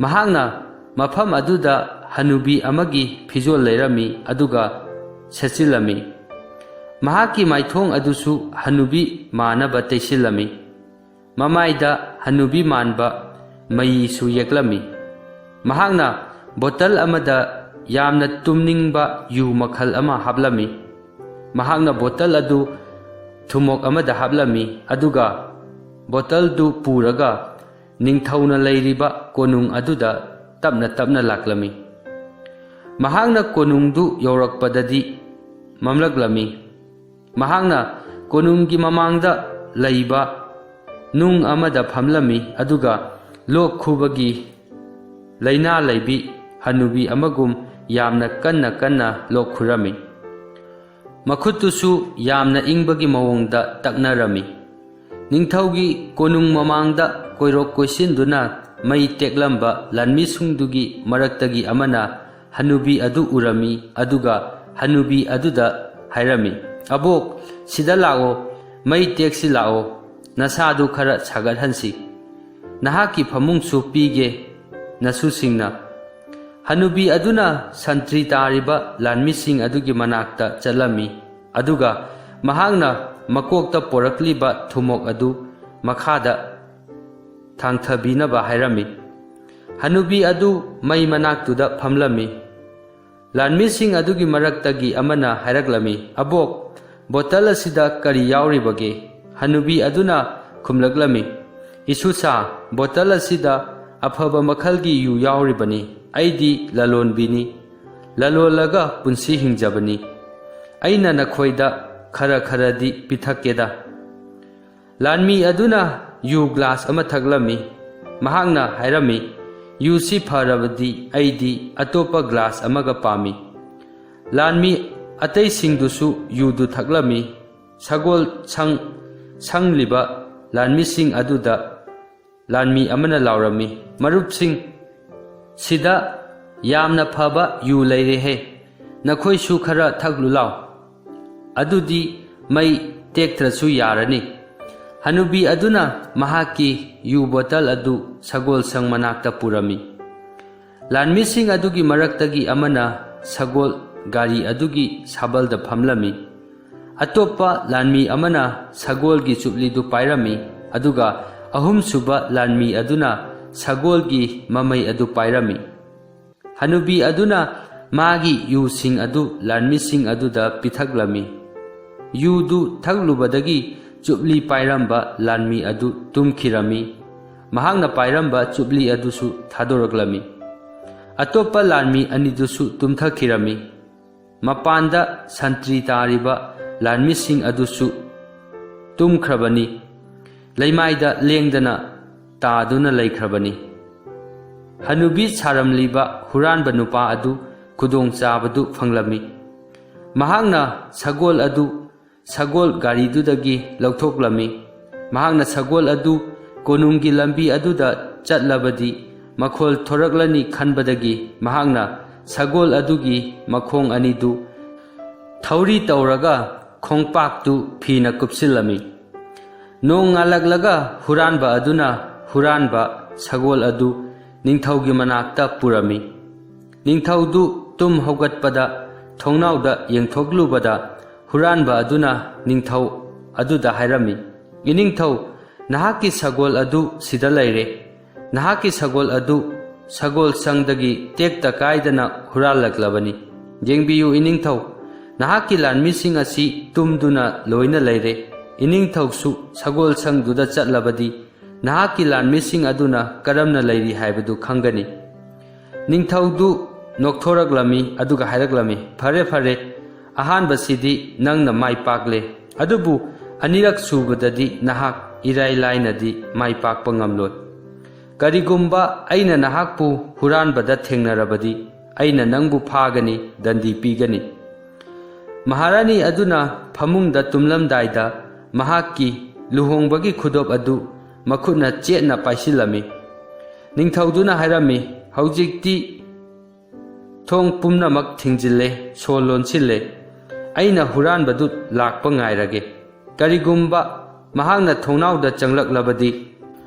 ꯃꯍꯥꯛꯅ ꯃꯐꯝ ꯑꯗꯨꯗ ꯍꯅꯨꯕꯤ ꯑꯃꯒꯤ ꯐꯤꯖꯣꯜ ꯂꯩꯔꯝꯃꯤ ꯑꯗꯨꯒ ꯁꯦꯠꯆꯤꯜꯂꯝꯃꯤ꯫ ꯃꯍꯥꯛꯀꯤ ꯃꯥꯏꯊꯣꯡ ꯑꯗꯨꯁꯨ ꯍꯅꯨꯕꯤ ꯃꯥꯟꯅꯕ ꯇꯩꯁꯤꯜꯂꯝꯃꯤ꯫ ꯃꯃꯥꯏꯗ ꯍꯅꯨꯕꯤ ꯃꯥꯟꯕ ꯃꯩꯁꯨ ꯌꯦꯛꯂꯝꯃꯤ꯫ ꯃꯍꯥꯛꯅ ꯕꯣꯇꯜ ꯑꯃꯗ ꯌꯥꯝꯅ ꯇꯨꯝꯅꯤꯡꯕ ꯌꯨ ꯃꯈꯜ ꯑꯃ ꯍꯥꯞꯂꯝꯃꯤ꯫ ꯃꯍꯥꯛꯅ ꯕꯣꯇꯜ ꯑꯗꯨ ꯊꯨꯝꯃꯣꯛ ꯑꯃꯗ ꯍꯥꯞꯂꯝꯃꯤ, ꯑꯗꯨꯒ ꯕꯣꯇꯜꯗꯨ ꯄꯨꯔꯒ ꯅꯤꯡꯊꯧꯅ ꯂꯩꯔꯤꯕ ꯀꯣꯅꯨꯡ ꯑꯗꯨꯗ ꯇꯞꯅ ꯇꯞꯅ ꯂꯥꯛꯂꯝꯃꯤ꯫ ꯃꯍꯥꯛꯅ ꯀꯣꯅꯨꯡꯗꯨ ꯌꯧꯔꯛꯄꯗꯗꯤ ꯃꯝꯂꯛꯂꯝꯃꯤ꯫ ꯃꯍꯥꯛꯅ ꯀꯣꯅꯨꯡꯒꯤ ꯃꯃꯥꯡꯗ ꯂꯩꯕ ꯅꯨꯡ ꯑꯃꯗ ꯐꯝꯂꯝꯃꯤ, ꯑꯗꯨꯒ ꯂꯣꯛ ꯈꯨꯕꯒꯤ ꯂꯥꯏꯅꯥ ꯂꯩꯕꯤ ꯍꯅꯨꯕꯤ ꯑꯃꯒꯨꯝ ꯌꯥꯝꯅ ꯀꯟꯅ ꯀꯟꯅ ꯂꯣꯛ ꯈꯨꯔꯝꯃꯤ꯫ ꯃꯈꯨꯠꯇꯨꯁꯨ ꯌꯥꯝꯅ ꯏꯪꯕꯒꯤ ꯃꯑꯣꯡꯗ ꯇꯛꯅꯔꯝꯃꯤ꯫ ꯅꯤꯡꯊꯧꯒꯤ ꯀꯣꯅꯨꯡ ꯃꯃꯥꯡꯗ ꯀꯣꯏꯔꯣꯛ ꯀꯣꯏꯁꯤꯟꯗꯨꯅ ꯃꯩ ꯇꯦꯛꯂꯝꯕ ꯂꯥꯟꯃꯤꯁꯤꯡꯗꯨꯒꯤ ꯃꯔꯛꯇꯒꯤ ꯑꯃꯅ ꯍꯅꯨꯕꯤ ꯑꯗꯨ ꯎꯔꯝꯃꯤ, ꯑꯗꯨꯒ ꯍꯅꯨꯕꯤ ꯑꯗꯨꯗ ꯍꯥꯏꯔꯝꯃꯤ, "ꯑꯕꯣꯛ, ꯁꯤꯗ ꯂꯥꯛꯑꯣ, ꯃꯩ ꯇꯦꯛꯁꯤ ꯂꯥꯛꯑꯣ, ꯅꯁꯥꯗꯨ ꯈꯔ ꯁꯥꯒꯠꯍꯟꯁꯤ꯫ ꯅꯍꯥꯛꯀꯤ ꯐꯃꯨꯡꯁꯨ ꯄꯤꯒꯦ, ꯅꯁꯨꯁꯤꯡꯅ꯫" ꯍꯅꯨꯕꯤ ꯑꯗꯨꯅ ꯁꯟꯇ꯭ꯔꯤ ꯇꯥꯔꯤꯕ ꯂꯥꯟꯃꯤꯁꯤꯡ ꯑꯗꯨꯒꯤ ꯃꯅꯥꯛꯇ ꯆꯠꯂꯝꯃꯤ, ꯑꯗꯨꯒ ꯃꯍꯥꯛꯅ ꯃꯀꯣꯛꯇ ꯄꯣꯔꯛꯂꯤꯕ ꯊꯨꯝꯃꯣꯛ ꯑꯗꯨ ꯃꯈꯥꯗ ꯊꯥꯡꯊꯕꯤꯅꯕ ꯍꯥꯏꯔꯝꯃꯤ꯫ ꯍꯅꯨꯕꯤ ꯑꯗꯨ ꯃꯩ ꯃꯅꯥꯛꯇꯨꯗ ꯐꯝꯂꯝꯃꯤ꯫ ꯂꯥꯟꯃꯤꯁꯤꯡ ꯑꯗꯨꯒꯤ ꯃꯔꯛꯇꯒꯤ ꯑꯃꯅ ꯍꯥꯏꯔꯛꯂꯝꯃꯤ, "ꯑꯕꯣꯛ, ꯕꯣꯇꯜ ꯑꯁꯤꯗ ꯀꯔꯤ ꯌꯥꯎꯔꯤꯕꯒꯦ?" ꯍꯅꯨꯕꯤ ꯑꯗꯨꯅ ꯈꯨꯝꯂꯛꯂꯝꯃꯤ, "ꯏꯁꯨꯁꯥ, ꯕꯣꯇꯜ ꯑꯁꯤꯗ ꯑꯐꯕ ꯃꯈꯜꯒꯤ ꯌꯨ ꯌꯥꯎꯔꯤꯕꯅꯤ꯫ ꯑꯩꯗꯤ ꯂꯂꯣꯟꯕꯤꯅꯤ꯫ ꯂꯂꯣꯜꯂꯒ ꯄꯨꯟꯁꯤ ꯍꯤꯡꯖꯕꯅꯤ꯫ ꯑꯩꯅ ꯅꯈꯣꯏꯗ ꯈꯔ ꯈꯔꯗꯤ ꯄꯤꯊꯛꯀꯦꯗ꯫" ꯂꯥꯟꯃꯤ ꯑꯗꯨꯅ ꯌꯨ ꯒ꯭ꯂꯥꯁ ꯑꯃ ꯊꯛꯂꯝꯃꯤ꯫ ꯃꯍꯥꯛꯅ ꯍꯥꯏꯔꯝꯃꯤ, "ꯌꯨꯁꯤ ꯐꯔꯕꯗꯤ ꯑꯩꯗꯤ ꯑꯇꯣꯞꯄ ꯒ꯭ꯂꯥꯁ ꯑꯃꯒ ꯄꯥꯝꯃꯤ꯫" ꯂꯥꯟꯃꯤ ꯑꯇꯩꯁꯤꯡꯗꯨꯁꯨ ꯌꯨꯗꯨ ꯊꯛꯂꯝꯃꯤ꯫ ꯁꯒꯣꯜ ꯁꯪ ꯁꯪꯂꯤꯕ ꯂꯥꯟꯃꯤꯁꯤꯡ ꯑꯗꯨꯗ ꯂꯥꯟꯃꯤ ꯑꯃꯅ ꯂꯥꯎꯔꯝꯃꯤ, "ꯃꯔꯨꯞꯁꯤꯡ, ꯁꯤꯗ ꯌꯥꯝꯅ ꯐꯕ ꯌꯨ ꯂꯩꯔꯦꯍꯦ, ꯅꯈꯣꯏꯁꯨ ꯈꯔ ꯊꯛꯂꯨ ꯂꯥꯎ꯫ ꯑꯗꯨꯗꯤ ꯃꯩ ꯇꯦꯛꯇ꯭ꯔꯁꯨ ꯌꯥꯔꯅꯤ꯫" ꯍꯅꯨꯕꯤ ꯑꯗꯨꯅ ꯃꯍꯥꯛꯀꯤ ꯌꯨ ꯕꯣꯇꯜ ꯑꯗꯨ ꯁꯒꯣꯜꯁꯪ ꯃꯅꯥꯛꯇ ꯄꯨꯔꯝꯃꯤ꯫ ꯂꯥꯟꯃꯤꯁꯤꯡ ꯑꯗꯨꯒꯤ ꯃꯔꯛꯇꯒꯤ ꯑꯃꯅ ꯁꯒꯣꯜ ꯒꯥꯔꯤ ꯑꯗꯨꯒꯤ ꯁꯥꯕꯜꯗ ꯐꯝꯂꯝꯃꯤ꯫ ꯑꯇꯣꯞꯄ ꯂꯥꯟꯃꯤ ꯑꯃꯅ ꯁꯒꯣꯜꯒꯤ ꯆꯨꯞꯂꯤꯗꯨ ꯄꯥꯏꯔꯝꯃꯤ, ꯑꯗꯨꯒ ꯑꯍꯨꯝꯁꯨꯕ ꯂꯥꯟꯃꯤ ꯑꯗꯨꯅ ꯁꯒꯣꯜꯒꯤ ꯃꯃꯩ ꯑꯗꯨ ꯄꯥꯏꯔꯝꯃꯤ꯫ ꯍꯅꯨꯕꯤ ꯑꯗꯨꯅ ꯃꯥꯒꯤ ꯌꯨꯁꯤꯡ ꯑꯗꯨ ꯂꯥꯟꯃꯤꯁꯤꯡ ꯑꯗꯨꯗ ꯄꯤꯊꯛꯂꯝꯃꯤ꯫ ꯌꯨꯗꯨ ꯊꯛꯂꯨꯕꯗꯒꯤ ꯆꯨꯞꯂꯤ ꯄꯥꯏꯔꯝꯕ ꯂꯥꯟꯃꯤ ꯑꯗꯨ ꯇꯨꯝꯈꯤꯔꯝꯃꯤ꯫ ꯃꯍꯥꯛꯅ ꯄꯥꯏꯔꯝꯕ ꯆꯨꯞꯂꯤ ꯑꯗꯨꯁꯨ ꯊꯥꯗꯣꯔꯛꯂꯝꯃꯤ꯫ ꯑꯇꯣꯞꯄ ꯂꯥꯟꯃꯤ ꯑꯅꯤꯗꯨꯁꯨ ꯇꯨꯝꯊꯈꯤꯔꯝꯃꯤ꯫ ꯃꯄꯥꯟꯗ ꯁꯟꯇ꯭ꯔꯤ ꯇꯥꯔꯤꯕ ꯂꯥꯟꯃꯤꯁꯤꯡ ꯑꯗꯨꯁꯨ ꯇꯨꯝꯈ꯭ꯔꯕꯅꯤ, ꯂꯩꯃꯥꯏꯗ ꯂꯦꯡꯗꯅ ꯇꯥꯗꯨꯅ ꯂꯩꯈ꯭ꯔꯕꯅꯤ꯫ ꯍꯅꯨꯕꯤ ꯁꯥꯔꯝꯂꯤꯕ ꯍꯨꯔꯥꯟꯕ ꯅꯨꯄꯥ ꯑꯗꯨ ꯈꯨꯗꯣꯡꯆꯥꯕꯗꯨ ꯐꯪꯂꯝꯃꯤ꯫ ꯃꯍꯥꯛꯅ ꯁꯒꯣꯜ ꯑꯗꯨ ꯁꯒꯣꯜ ꯒꯥꯔꯤꯗꯨꯗꯒꯤ ꯂꯧꯊꯣꯛꯂꯝꯃꯤ꯫ ꯃꯍꯥꯛꯅ ꯁꯒꯣꯜ ꯑꯗꯨ ꯀꯣꯅꯨꯡꯒꯤ ꯂꯝꯕꯤ ꯑꯗꯨꯗ ꯆꯠꯂꯕꯗꯤ ꯃꯈꯣꯜ ꯊꯣꯔꯛꯂꯅꯤ ꯈꯟꯕꯗꯒꯤ ꯃꯍꯥꯛꯅ ꯁꯒꯣꯜ ꯑꯗꯨꯒꯤ ꯃꯈꯣꯡ ꯑꯅꯤꯗꯨ ꯊꯧꯔꯤ ꯇꯧꯔꯒ ꯈꯣꯡꯄꯥꯛꯇꯨ ꯐꯤꯅ ꯀꯨꯞꯁꯤꯜꯂꯝꯃꯤ꯫ ꯅꯣꯡ ꯉꯥꯜꯂꯛꯂꯒ ꯍꯨꯔꯥꯟꯕ ꯑꯗꯨꯅ ꯍꯨꯔꯥꯟꯕ ꯁꯒꯣꯜ ꯑꯗꯨ ꯅꯤꯡꯊꯧꯒꯤ ꯃꯅꯥꯛꯇ ꯄꯨꯔꯝꯃꯤ꯫ ꯅꯤꯡꯊꯧꯗꯨ ꯇꯨꯝ ꯍꯧꯒꯠꯄꯗ ꯊꯣꯡꯅꯥꯎꯗ ꯌꯦꯡꯊꯣꯛꯂꯨꯕꯗ ꯍꯨꯔꯥꯟꯕ ꯑꯗꯨꯅ ꯅꯤꯡꯊꯧ ꯑꯗꯨꯗ ꯍꯥꯏꯔꯝꯃꯤ, "ꯏꯅꯤꯡꯊꯧ, ꯅꯍꯥꯛꯀꯤ ꯁꯒꯣꯜ ꯑꯗꯨ ꯁꯤꯗ ꯂꯩꯔꯦ꯫ ꯅꯍꯥꯛꯀꯤ ꯁꯒꯣꯜ ꯑꯗꯨ ꯁꯒꯣꯜ ꯁꯪꯗꯒꯤ ꯇꯦꯛꯇ ꯀꯥꯏꯗꯅ ꯍꯨꯔꯥꯜꯂꯛꯂꯕꯅꯤ꯫ ꯌꯦꯡꯕꯤꯌꯨ ꯏꯅꯤꯡꯊꯧ, ꯅꯍꯥꯛꯀꯤ ꯂꯥꯟꯃꯤꯁꯤꯡ ꯑꯁꯤ ꯇꯨꯝꯗꯨꯅ ꯂꯣꯏꯅ ꯂꯩꯔꯦ꯫ ꯏꯅꯤꯡꯊꯧꯁꯨ ꯁꯒꯣꯜ ꯁꯪꯗꯨꯗ ꯆꯠꯂꯕꯗꯤ ꯅꯍꯥꯛꯀꯤ ꯂꯥꯟꯃꯤꯁꯤꯡ ꯑꯗꯨꯅ ꯀꯔꯝꯅ ꯂꯩꯔꯤ ꯍꯥꯏꯕꯗꯨ ꯈꯪꯒꯅꯤ꯫" ꯅꯤꯡꯊꯧꯗꯨ ꯅꯣꯛꯊꯣꯔꯛꯂꯝꯃꯤ ꯑꯗꯨꯒ ꯍꯥꯏꯔꯛꯂꯝꯃꯤ, "ꯐꯔꯦ, ꯐꯔꯦ, ꯑꯍꯥꯟꯕꯁꯤꯗꯤ ꯅꯪꯅ ꯃꯥꯏ ꯄꯥꯛꯂꯦ, ꯑꯗꯨꯕꯨ ꯑꯅꯤꯔꯛ ꯁꯨꯕꯗꯗꯤ ꯅꯍꯥꯛ ꯏꯔꯥꯏ ꯂꯥꯏꯅꯗꯤ ꯃꯥꯏ ꯄꯥꯛꯄ ꯉꯝꯂꯣꯏ꯫ ꯀꯔꯤꯒꯨꯝꯕ ꯑꯩꯅ ꯅꯍꯥꯛꯄꯨ ꯍꯨꯔꯥꯟꯕꯗ ꯊꯦꯡꯅꯔꯕꯗꯤ ꯑꯩꯅ ꯅꯪꯕꯨ ꯐꯥꯒꯅꯤ, ꯗꯟꯗꯤ ꯄꯤꯒꯅꯤ꯫" ꯃꯍꯥꯔꯥꯅꯤ ꯑꯗꯨꯅ ꯐꯃꯨꯡꯗ ꯇꯨꯝꯂꯝꯗꯥꯏꯗ ꯃꯍꯥꯛꯀꯤ ꯂꯨꯍꯣꯡꯕꯒꯤ ꯈꯨꯗꯣꯞ ꯑꯗꯨ ꯃꯈꯨꯠꯅ ꯆꯦꯠꯅ ꯄꯥꯏꯁꯤꯜꯂꯝꯃꯤ꯫ ꯅꯤꯡꯊꯧꯗꯨꯅ ꯍꯥꯏꯔꯝꯃꯤ, "ꯍꯧꯖꯤꯛꯇꯤ ꯊꯣꯡ ꯄꯨꯝꯅꯃꯛ ꯊꯤꯡꯖꯤꯜꯂꯦ, ꯁꯣ ꯂꯣꯟꯁꯤꯜꯂꯦ꯫ ꯑꯩꯅ ꯍꯨꯔꯥꯟꯕꯗꯨ ꯂꯥꯛꯄ ꯉꯥꯏꯔꯒꯦ꯫ ꯀꯔꯤꯒꯨꯝꯕ ꯃꯍꯥꯛꯅ ꯊꯣꯡꯅꯥꯎꯗ ꯆꯪꯂꯛꯂꯕꯗꯤ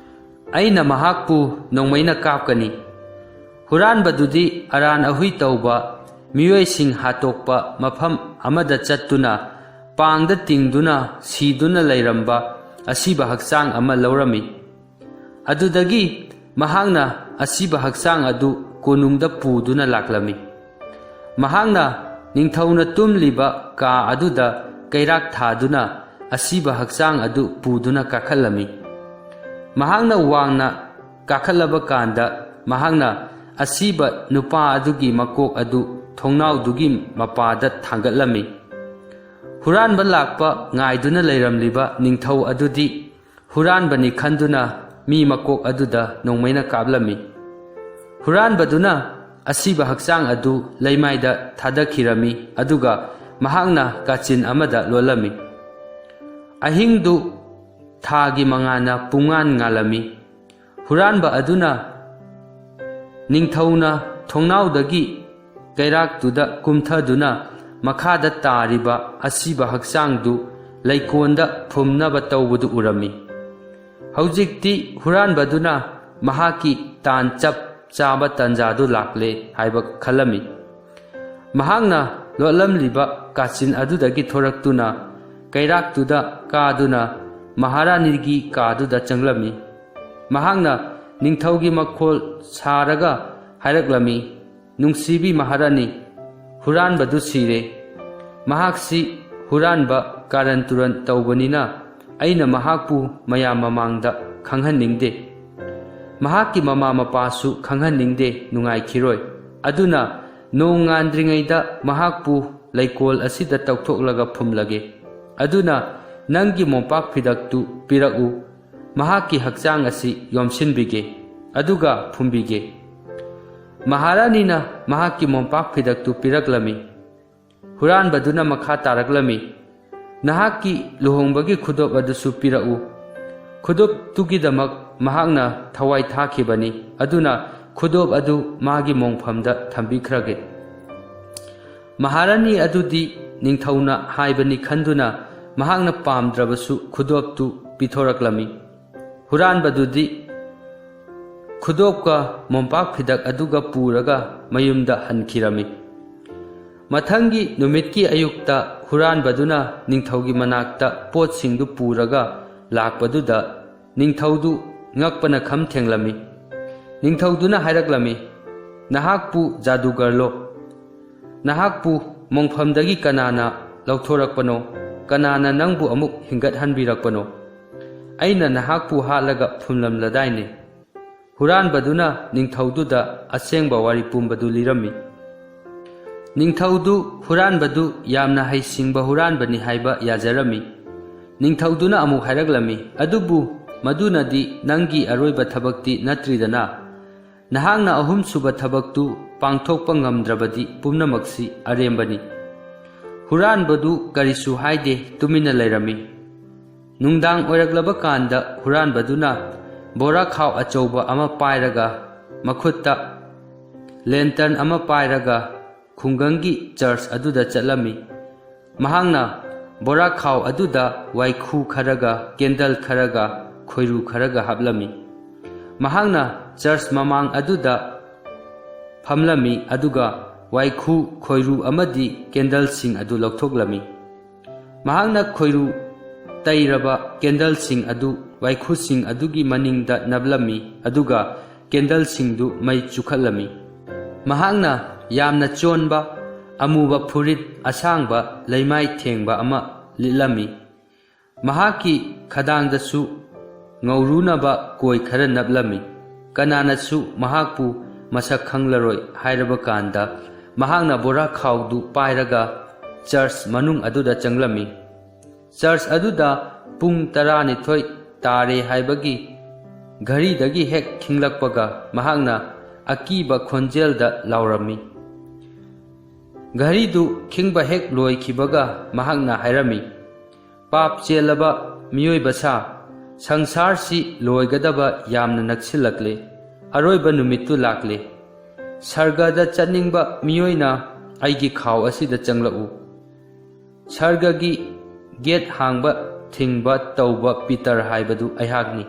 ꯑꯩꯅ ꯃꯍꯥꯛꯄꯨ ꯅꯣꯡꯃꯩꯅ ꯀꯥꯞꯀꯅꯤ꯫" ꯍꯨꯔꯥꯟꯕꯗꯨꯗꯤ ꯑꯔꯥꯟ ꯑꯍꯨꯏ ꯇꯧꯕ ꯃꯤꯑꯣꯏꯁꯤꯡ ꯍꯥꯠꯇꯣꯛꯄ ꯃꯐꯝ ꯑꯃꯗ ꯆꯠꯇꯨꯅ ꯄꯥꯡꯗ ꯇꯤꯡꯗꯨꯅ ꯁꯤꯗꯨꯅ ꯂꯩꯔꯝꯕ ꯑꯁꯤꯕ ꯍꯛꯆꯥꯡ ꯑꯃ ꯂꯧꯔꯝꯃꯤ꯫ ꯑꯗꯨꯗꯒꯤ ꯃꯍꯥꯛꯅ ꯑꯁꯤꯕ ꯍꯛꯆꯥꯡ ꯑꯗꯨ ꯀꯣꯅꯨꯡꯗ ꯄꯨꯗꯨꯅ ꯂꯥꯛꯂꯝꯃꯤ꯫ ꯃꯍꯥꯛꯅ ꯅꯤꯡꯊꯧꯅ ꯇꯨꯝꯂꯤꯕ ꯀꯥ ꯑꯗꯨꯗ ꯀꯩꯔꯥꯛ ꯊꯥꯗꯨꯅ ꯑꯁꯤꯕ ꯍꯛꯆꯥꯡ ꯑꯗꯨ ꯄꯨꯗꯨꯅ ꯀꯥꯈꯠꯂꯝꯃꯤ꯫ ꯃꯍꯥꯛꯅ ꯋꯥꯡꯅ ꯀꯥꯈꯠꯂꯕ ꯀꯥꯟꯗ ꯃꯍꯥꯛꯅ ꯑꯁꯤꯕ ꯅꯨꯄꯥ ꯑꯗꯨꯒꯤ ꯃꯀꯣꯛ ꯑꯗꯨ ꯊꯣꯡꯅꯥꯎꯗꯨꯒꯤ ꯃꯄꯥꯗ ꯊꯥꯡꯒꯠꯂꯝꯃꯤ꯫ ꯍꯨꯔꯥꯟꯕ ꯂꯥꯛꯄ ꯉꯥꯏꯗꯨꯅ ꯂꯩꯔꯝꯂꯤꯕ ꯅꯤꯡꯊꯧ ꯑꯗꯨꯗꯤ ꯍꯨꯔꯥꯟꯕꯅꯤ ꯈꯟꯗꯨꯅ ꯃꯤ ꯃꯀꯣꯛ ꯑꯗꯨꯗ ꯅꯣꯡꯃꯩꯅ ꯀꯥꯞꯂꯝꯃꯤ꯫ ꯍꯨꯔꯥꯟꯕꯗꯨꯅ ꯑꯁꯤꯕ ꯍꯛꯆꯥꯡ ꯑꯗꯨ ꯂꯩꯃꯥꯏꯗ ꯊꯥꯗꯈꯤꯔꯝꯃꯤ, ꯑꯗꯨꯒ ꯃꯍꯥꯛꯅ ꯀꯥꯆꯤꯟ ꯑꯃꯗ ꯂꯣꯠꯂꯝꯃꯤ꯫ ꯑꯍꯤꯡꯗꯨ ꯊꯥꯒꯤ ꯃꯉꯥꯜꯅ ꯄꯨꯡꯉꯥꯟ ꯉꯥꯜꯂꯝꯃꯤ꯫ ꯍꯨꯔꯥꯟꯕ ꯑꯗꯨꯅ ꯅꯤꯡꯊꯧꯅ ꯊꯣꯡꯅꯥꯎꯗꯒꯤ ꯀꯩꯔꯥꯛꯇꯨꯗ ꯀꯨꯝꯊꯗꯨꯅ ꯃꯈꯥꯗ ꯇꯥꯔꯤꯕ ꯑꯁꯤꯕ ꯍꯛꯆꯥꯡꯗꯨ ꯂꯩꯀꯣꯟꯗ ꯐꯨꯝꯅꯕ ꯇꯧꯕꯗꯨ ꯎꯔꯝꯃꯤ꯫ ꯍꯧꯖꯤꯛꯇꯤ ꯍꯨꯔꯥꯟꯕꯗꯨꯅ ꯃꯍꯥꯛꯀꯤ ꯇꯥꯟ ꯆꯞ ꯆꯥꯕ ꯇꯥꯟꯖꯥꯗꯨ ꯂꯥꯛꯂꯦ ꯍꯥꯏꯕ ꯈꯜꯂꯝꯃꯤ꯫ ꯃꯍꯥꯛꯅ ꯂꯣꯠꯂꯝꯂꯤꯕ ꯀꯥꯆꯤꯟ ꯑꯗꯨꯗꯒꯤ ꯊꯣꯔꯛꯇꯨꯅ ꯀꯩꯔꯥꯛꯇꯨꯗ ꯀꯥꯗꯨꯅ ꯃꯍꯥꯔꯥꯅꯤꯒꯤ ꯀꯥꯗꯨꯗ ꯆꯪꯂꯝꯃꯤ꯫ ꯃꯍꯥꯛꯅ ꯅꯤꯡꯊꯧꯒꯤ ꯃꯈꯣꯜ ꯁꯥꯔꯒ ꯍꯥꯏꯔꯛꯂꯝꯃꯤ, "ꯅꯨꯡꯁꯤꯕꯤ ꯃꯍꯥꯔꯥꯅꯤ, ꯍꯨꯔꯥꯟꯕꯗꯨ ꯁꯤꯔꯦ꯫ ꯃꯍꯥꯛꯁꯤ ꯍꯨꯔꯥꯟꯕ ꯀꯥꯔꯟ ꯇꯨꯔꯟ ꯇꯧꯕꯅꯤꯅ ꯑꯩꯅ ꯃꯍꯥꯛꯄꯨ ꯃꯌꯥꯝ ꯃꯃꯥꯡꯗ ꯈꯪꯍꯟꯅꯤꯡꯗꯦ꯫ ꯃꯍꯥꯛꯀꯤ ꯃꯃꯥ ꯃꯄꯥꯁꯨ ꯈꯪꯍꯟꯅꯤꯡꯗꯦ, ꯅꯨꯡꯉꯥꯏꯈꯤꯔꯣꯏ꯫ ꯑꯗꯨꯅ ꯅꯣꯡ ꯉꯥꯟꯗ꯭ꯔꯤꯉꯩꯗ ꯃꯍꯥꯛꯄꯨ ꯂꯩꯀꯣꯜ ꯑꯁꯤꯗ ꯇꯧꯊꯣꯛꯂꯒ ꯐꯨꯝꯂꯒꯦ꯫ ꯑꯗꯨꯅ ꯅꯪꯒꯤ ꯃꯣꯝꯄꯥꯛ ꯐꯤꯗꯛꯇꯨ ꯄꯤꯔꯛꯎ꯫ ꯃꯍꯥꯛꯀꯤ ꯍꯛꯆꯥꯡ ꯑꯁꯤ ꯌꯣꯝꯁꯤꯟꯕꯤꯒꯦ, ꯑꯗꯨꯒ ꯐꯨꯝꯕꯤꯒꯦ꯫" ꯃꯍꯥꯔꯥꯅꯤꯅ ꯃꯍꯥꯛꯀꯤ ꯃꯣꯝꯄꯥꯛ ꯐꯤꯗꯛꯇꯨ ꯄꯤꯔꯛꯂꯝꯃꯤ꯫ ꯍꯨꯔꯥꯟꯕꯗꯨꯅ ꯃꯈꯥ ꯇꯥꯔꯛꯂꯝꯃꯤ, "ꯅꯍꯥꯛꯀꯤ ꯂꯨꯍꯣꯡꯕꯒꯤ ꯈꯨꯗꯣꯞ ꯑꯗꯨꯁꯨ ꯄꯤꯔꯛꯎ꯫" ꯈꯨꯗꯣꯞꯇꯨꯒꯤꯗꯃꯛ ꯃꯍꯥꯛꯅ ꯊꯋꯥꯏ ꯊꯥꯈꯤꯕꯅꯤ, ꯑꯗꯨꯅ ꯈꯨꯗꯣꯞ ꯑꯗꯨ ꯃꯥꯒꯤ ꯃꯣꯡꯐꯝꯗ ꯊꯝꯕꯤꯈ꯭ꯔꯒꯦ꯫ ꯃꯍꯥꯔꯥꯅꯤ ꯑꯗꯨꯗꯤ ꯅꯤꯡꯊꯧꯅ ꯍꯥꯏꯕꯅꯤ ꯈꯟꯗꯨꯅ ꯃꯍꯥꯛꯅ ꯄꯥꯝꯗ꯭ꯔꯕꯁꯨ ꯈꯨꯗꯣꯞꯇꯨ ꯄꯤꯊꯣꯔꯛꯂꯝꯃꯤ꯫ ꯍꯨꯔꯥꯟꯕꯗꯨꯗꯤ ꯈꯨꯗꯣꯞꯀ ꯃꯣꯝꯄꯥꯛ ꯐꯤꯗꯛ ꯑꯗꯨꯒ ꯄꯨꯔꯒ ꯃꯌꯨꯝꯗ ꯍꯟꯈꯤꯔꯝꯃꯤ꯫ ꯃꯊꯪꯒꯤ ꯅꯨꯃꯤꯠꯀꯤ ꯑꯌꯨꯛꯇ ꯍꯨꯔꯥꯟꯕꯗꯨꯅ ꯅꯤꯡꯊꯧꯒꯤ ꯃꯅꯥꯛꯇ ꯄꯣꯠꯁꯤꯡꯗꯨ ꯄꯨꯔꯒ ꯂꯥꯛꯄꯗꯨꯗ ꯅꯤꯡꯊꯧꯗꯨ ꯉꯛꯄꯅ ꯈꯝ ꯊꯦꯡꯂꯝꯃꯤ꯫ ꯅꯤꯡꯊꯧꯗꯨꯅ ꯍꯥꯏꯔꯛꯂꯝꯃꯤ, "ꯅꯍꯥꯛꯄꯨ ꯖꯥꯗꯨꯒꯔꯂꯣ? ꯅꯍꯥꯛꯄꯨ ꯃꯣꯡꯐꯝꯗꯒꯤ ꯀꯅꯥꯅ ꯂꯧꯊꯣꯔꯛꯄꯅꯣ? ꯀꯅꯥꯅ ꯅꯪꯕꯨ ꯑꯃꯨꯛ ꯍꯤꯡꯒꯠꯍꯟꯕꯤꯔꯛꯄꯅꯣ? ꯑꯩꯅ ꯅꯍꯥꯛꯄꯨ ꯍꯥꯠꯂꯒ ꯐꯨꯝꯂꯝꯂꯗꯥꯏꯅꯦ?" ꯍꯨꯔꯥꯟꯕꯗꯨꯅ ꯅꯤꯡꯊꯧꯗꯨꯗ ꯑꯁꯦꯡꯕ ꯋꯥꯔꯤ ꯄꯨꯝꯕꯗꯨ ꯂꯤꯔꯝꯃꯤ꯫ ꯅꯤꯡꯊꯧꯗꯨ ꯍꯨꯔꯥꯟꯕꯗꯨ ꯌꯥꯝꯅ ꯍꯩꯁꯤꯡꯕ ꯍꯨꯔꯥꯟꯕꯅꯤ ꯍꯥꯏꯕ ꯌꯥꯖꯔꯝꯃꯤ꯫ ꯅꯤꯡꯊꯧꯗꯨꯅ ꯑꯃꯨꯛ ꯍꯥꯏꯔꯛꯂꯝꯃꯤ, "ꯑꯗꯨꯕꯨ ꯃꯗꯨꯅꯗꯤ ꯅꯪꯒꯤ ꯑꯔꯣꯏꯕ ꯊꯕꯛꯇꯤ ꯅꯠꯇ꯭ꯔꯤꯗꯅ꯫ ꯅꯍꯥꯛꯅ ꯑꯍꯨꯝꯁꯨꯕ ꯊꯕꯛꯇꯨ ꯄꯥꯡꯊꯣꯛꯄ ꯉꯝꯗ꯭ꯔꯕꯗꯤ ꯄꯨꯝꯅꯃꯛꯁꯤ ꯑꯔꯦꯝꯕꯅꯤ꯫" ꯍꯨꯔꯥꯟꯕꯗꯨ ꯀꯔꯤꯁꯨ ꯍꯥꯏꯗꯦ, ꯇꯨꯃꯤꯟꯅ ꯂꯩꯔꯝꯃꯤ꯫ ꯅꯨꯡꯗꯥꯡ ꯑꯣꯏꯔꯛꯂꯕ ꯀꯥꯟꯗ ꯍꯨꯔꯥꯟꯕꯗꯨꯅ ꯕꯣꯔꯥ ꯈꯥꯎ ꯑꯆꯧꯕ ꯑꯃ ꯄꯥꯏꯔꯒ, ꯃꯈꯨꯠꯇ ꯂꯦꯟꯇꯔꯟ ꯑꯃ ꯄꯥꯏꯔꯒ, ꯈꯨꯡꯒꯪꯒꯤ ꯆꯔꯆ ꯑꯗꯨꯗ ꯆꯠꯂꯝꯃꯤ꯫ ꯃꯍꯥꯛꯅ ꯕꯣꯔꯥ ꯈꯥꯎ ꯑꯗꯨꯗ ꯋꯥꯏꯈꯨ ꯈꯔꯒ, ꯀꯦꯟꯗꯜ ꯈꯔꯒ, ꯈꯣꯏꯔꯨ ꯈꯔꯒ ꯍꯥꯞꯂꯝꯃꯤ꯫ ꯃꯍꯥꯛꯅ ꯆꯔꯆ ꯃꯃꯥꯡ ꯑꯗꯨꯗ ꯐꯝꯂꯝꯃꯤ, ꯑꯗꯨꯒ ꯋꯥꯏꯈꯨ, ꯈꯣꯏꯔꯨ ꯑꯃꯗꯤ ꯀꯦꯟꯗꯜꯁꯤꯡ ꯑꯗꯨ ꯂꯧꯊꯣꯛꯂꯝꯃꯤ꯫ ꯃꯍꯥꯛꯅ ꯈꯣꯏꯔꯨ ꯇꯩꯔꯕ ꯀꯦꯟꯗꯜꯁꯤꯡ ꯑꯗꯨ ꯋꯥꯏꯈꯨꯁꯤꯡ ꯑꯗꯨꯒꯤ ꯃꯅꯤꯡꯗ ꯅꯞꯂꯝꯃꯤ, ꯑꯗꯨꯒ ꯀꯦꯟꯗꯜꯁꯤꯡꯗꯨ ꯃꯩ ꯆꯨꯈꯠꯂꯝꯃꯤ꯫ ꯃꯍꯥꯛꯅ ꯌꯥꯝꯅ ꯆꯣꯟꯕ, ꯑꯃꯨꯕ ꯐꯨꯔꯤꯠ ꯑꯁꯥꯡꯕ ꯂꯩꯃꯥꯏ ꯊꯦꯡꯕ ꯑꯃ ꯂꯤꯠꯂꯝꯃꯤ꯫ ꯃꯍꯥꯛꯀꯤ ꯈꯗꯥꯡꯗꯁꯨ ꯉꯧꯔꯨꯅꯕ ꯀꯣꯏ ꯈꯔ ꯅꯞꯂꯝꯃꯤ꯫ ꯀꯅꯥꯅꯁꯨ ꯃꯍꯥꯛꯄꯨ ꯃꯁꯛ ꯈꯪꯂꯔꯣꯏ ꯍꯥꯏꯔꯕ ꯀꯥꯟꯗ, ꯃꯍꯥꯛꯅ ꯕꯣꯔꯥ ꯈꯥꯎꯗꯨ ꯄꯥꯏꯔꯒ ꯆꯔꯆ ꯃꯅꯨꯡ ꯑꯗꯨꯗ ꯆꯪꯂꯝꯃꯤ꯫ ꯆꯔꯆ ꯑꯗꯨꯗ ꯄꯨꯡ ꯇꯔꯥꯅꯤꯊꯣꯏ ꯇꯥꯔꯦ ꯍꯥꯏꯕꯒꯤ ꯘꯔꯤꯗꯒꯤ ꯍꯦꯛ ꯈꯤꯡꯂꯛꯄꯒ, ꯃꯍꯥꯛꯅ ꯑꯀꯤꯕ ꯈꯣꯟꯖꯦꯜꯗ ꯂꯥꯎꯔꯝꯃꯤ꯫ ꯘꯔꯤꯗꯨ ꯈꯤꯡꯕ ꯍꯦꯛ ꯂꯣꯏꯈꯤꯕꯒ, ꯃꯍꯥꯛꯅ ꯍꯥꯏꯔꯝꯃꯤ, "ꯄꯥꯞ ꯆꯦꯜꯂꯕ ꯃꯤꯑꯣꯏꯕ ꯁꯥ, ꯁꯪꯁꯥꯔꯁꯤ ꯂꯣꯏꯒꯗꯕ ꯌꯥꯝꯅ ꯅꯛꯁꯤꯜꯂꯛꯂꯦ꯫ ꯑꯔꯣꯏꯕ ꯅꯨꯃꯤꯠꯇꯨ ꯂꯥꯛꯂꯦ꯫ ꯁꯔꯒꯗ ꯆꯠꯅꯤꯡꯕ ꯃꯤꯑꯣꯏꯅ ꯑꯩꯒꯤ ꯈꯥꯎ ꯑꯁꯤꯗ ꯆꯪꯂꯛꯎ꯫" ꯁꯔꯒꯒꯤ ꯒꯦꯠ ꯍꯥꯡꯕ ꯊꯤꯡꯕ ꯇꯧꯕ ꯄꯤꯇꯔ ꯍꯥꯏꯕꯗꯨ ꯑꯩꯍꯥꯛꯅꯤ꯫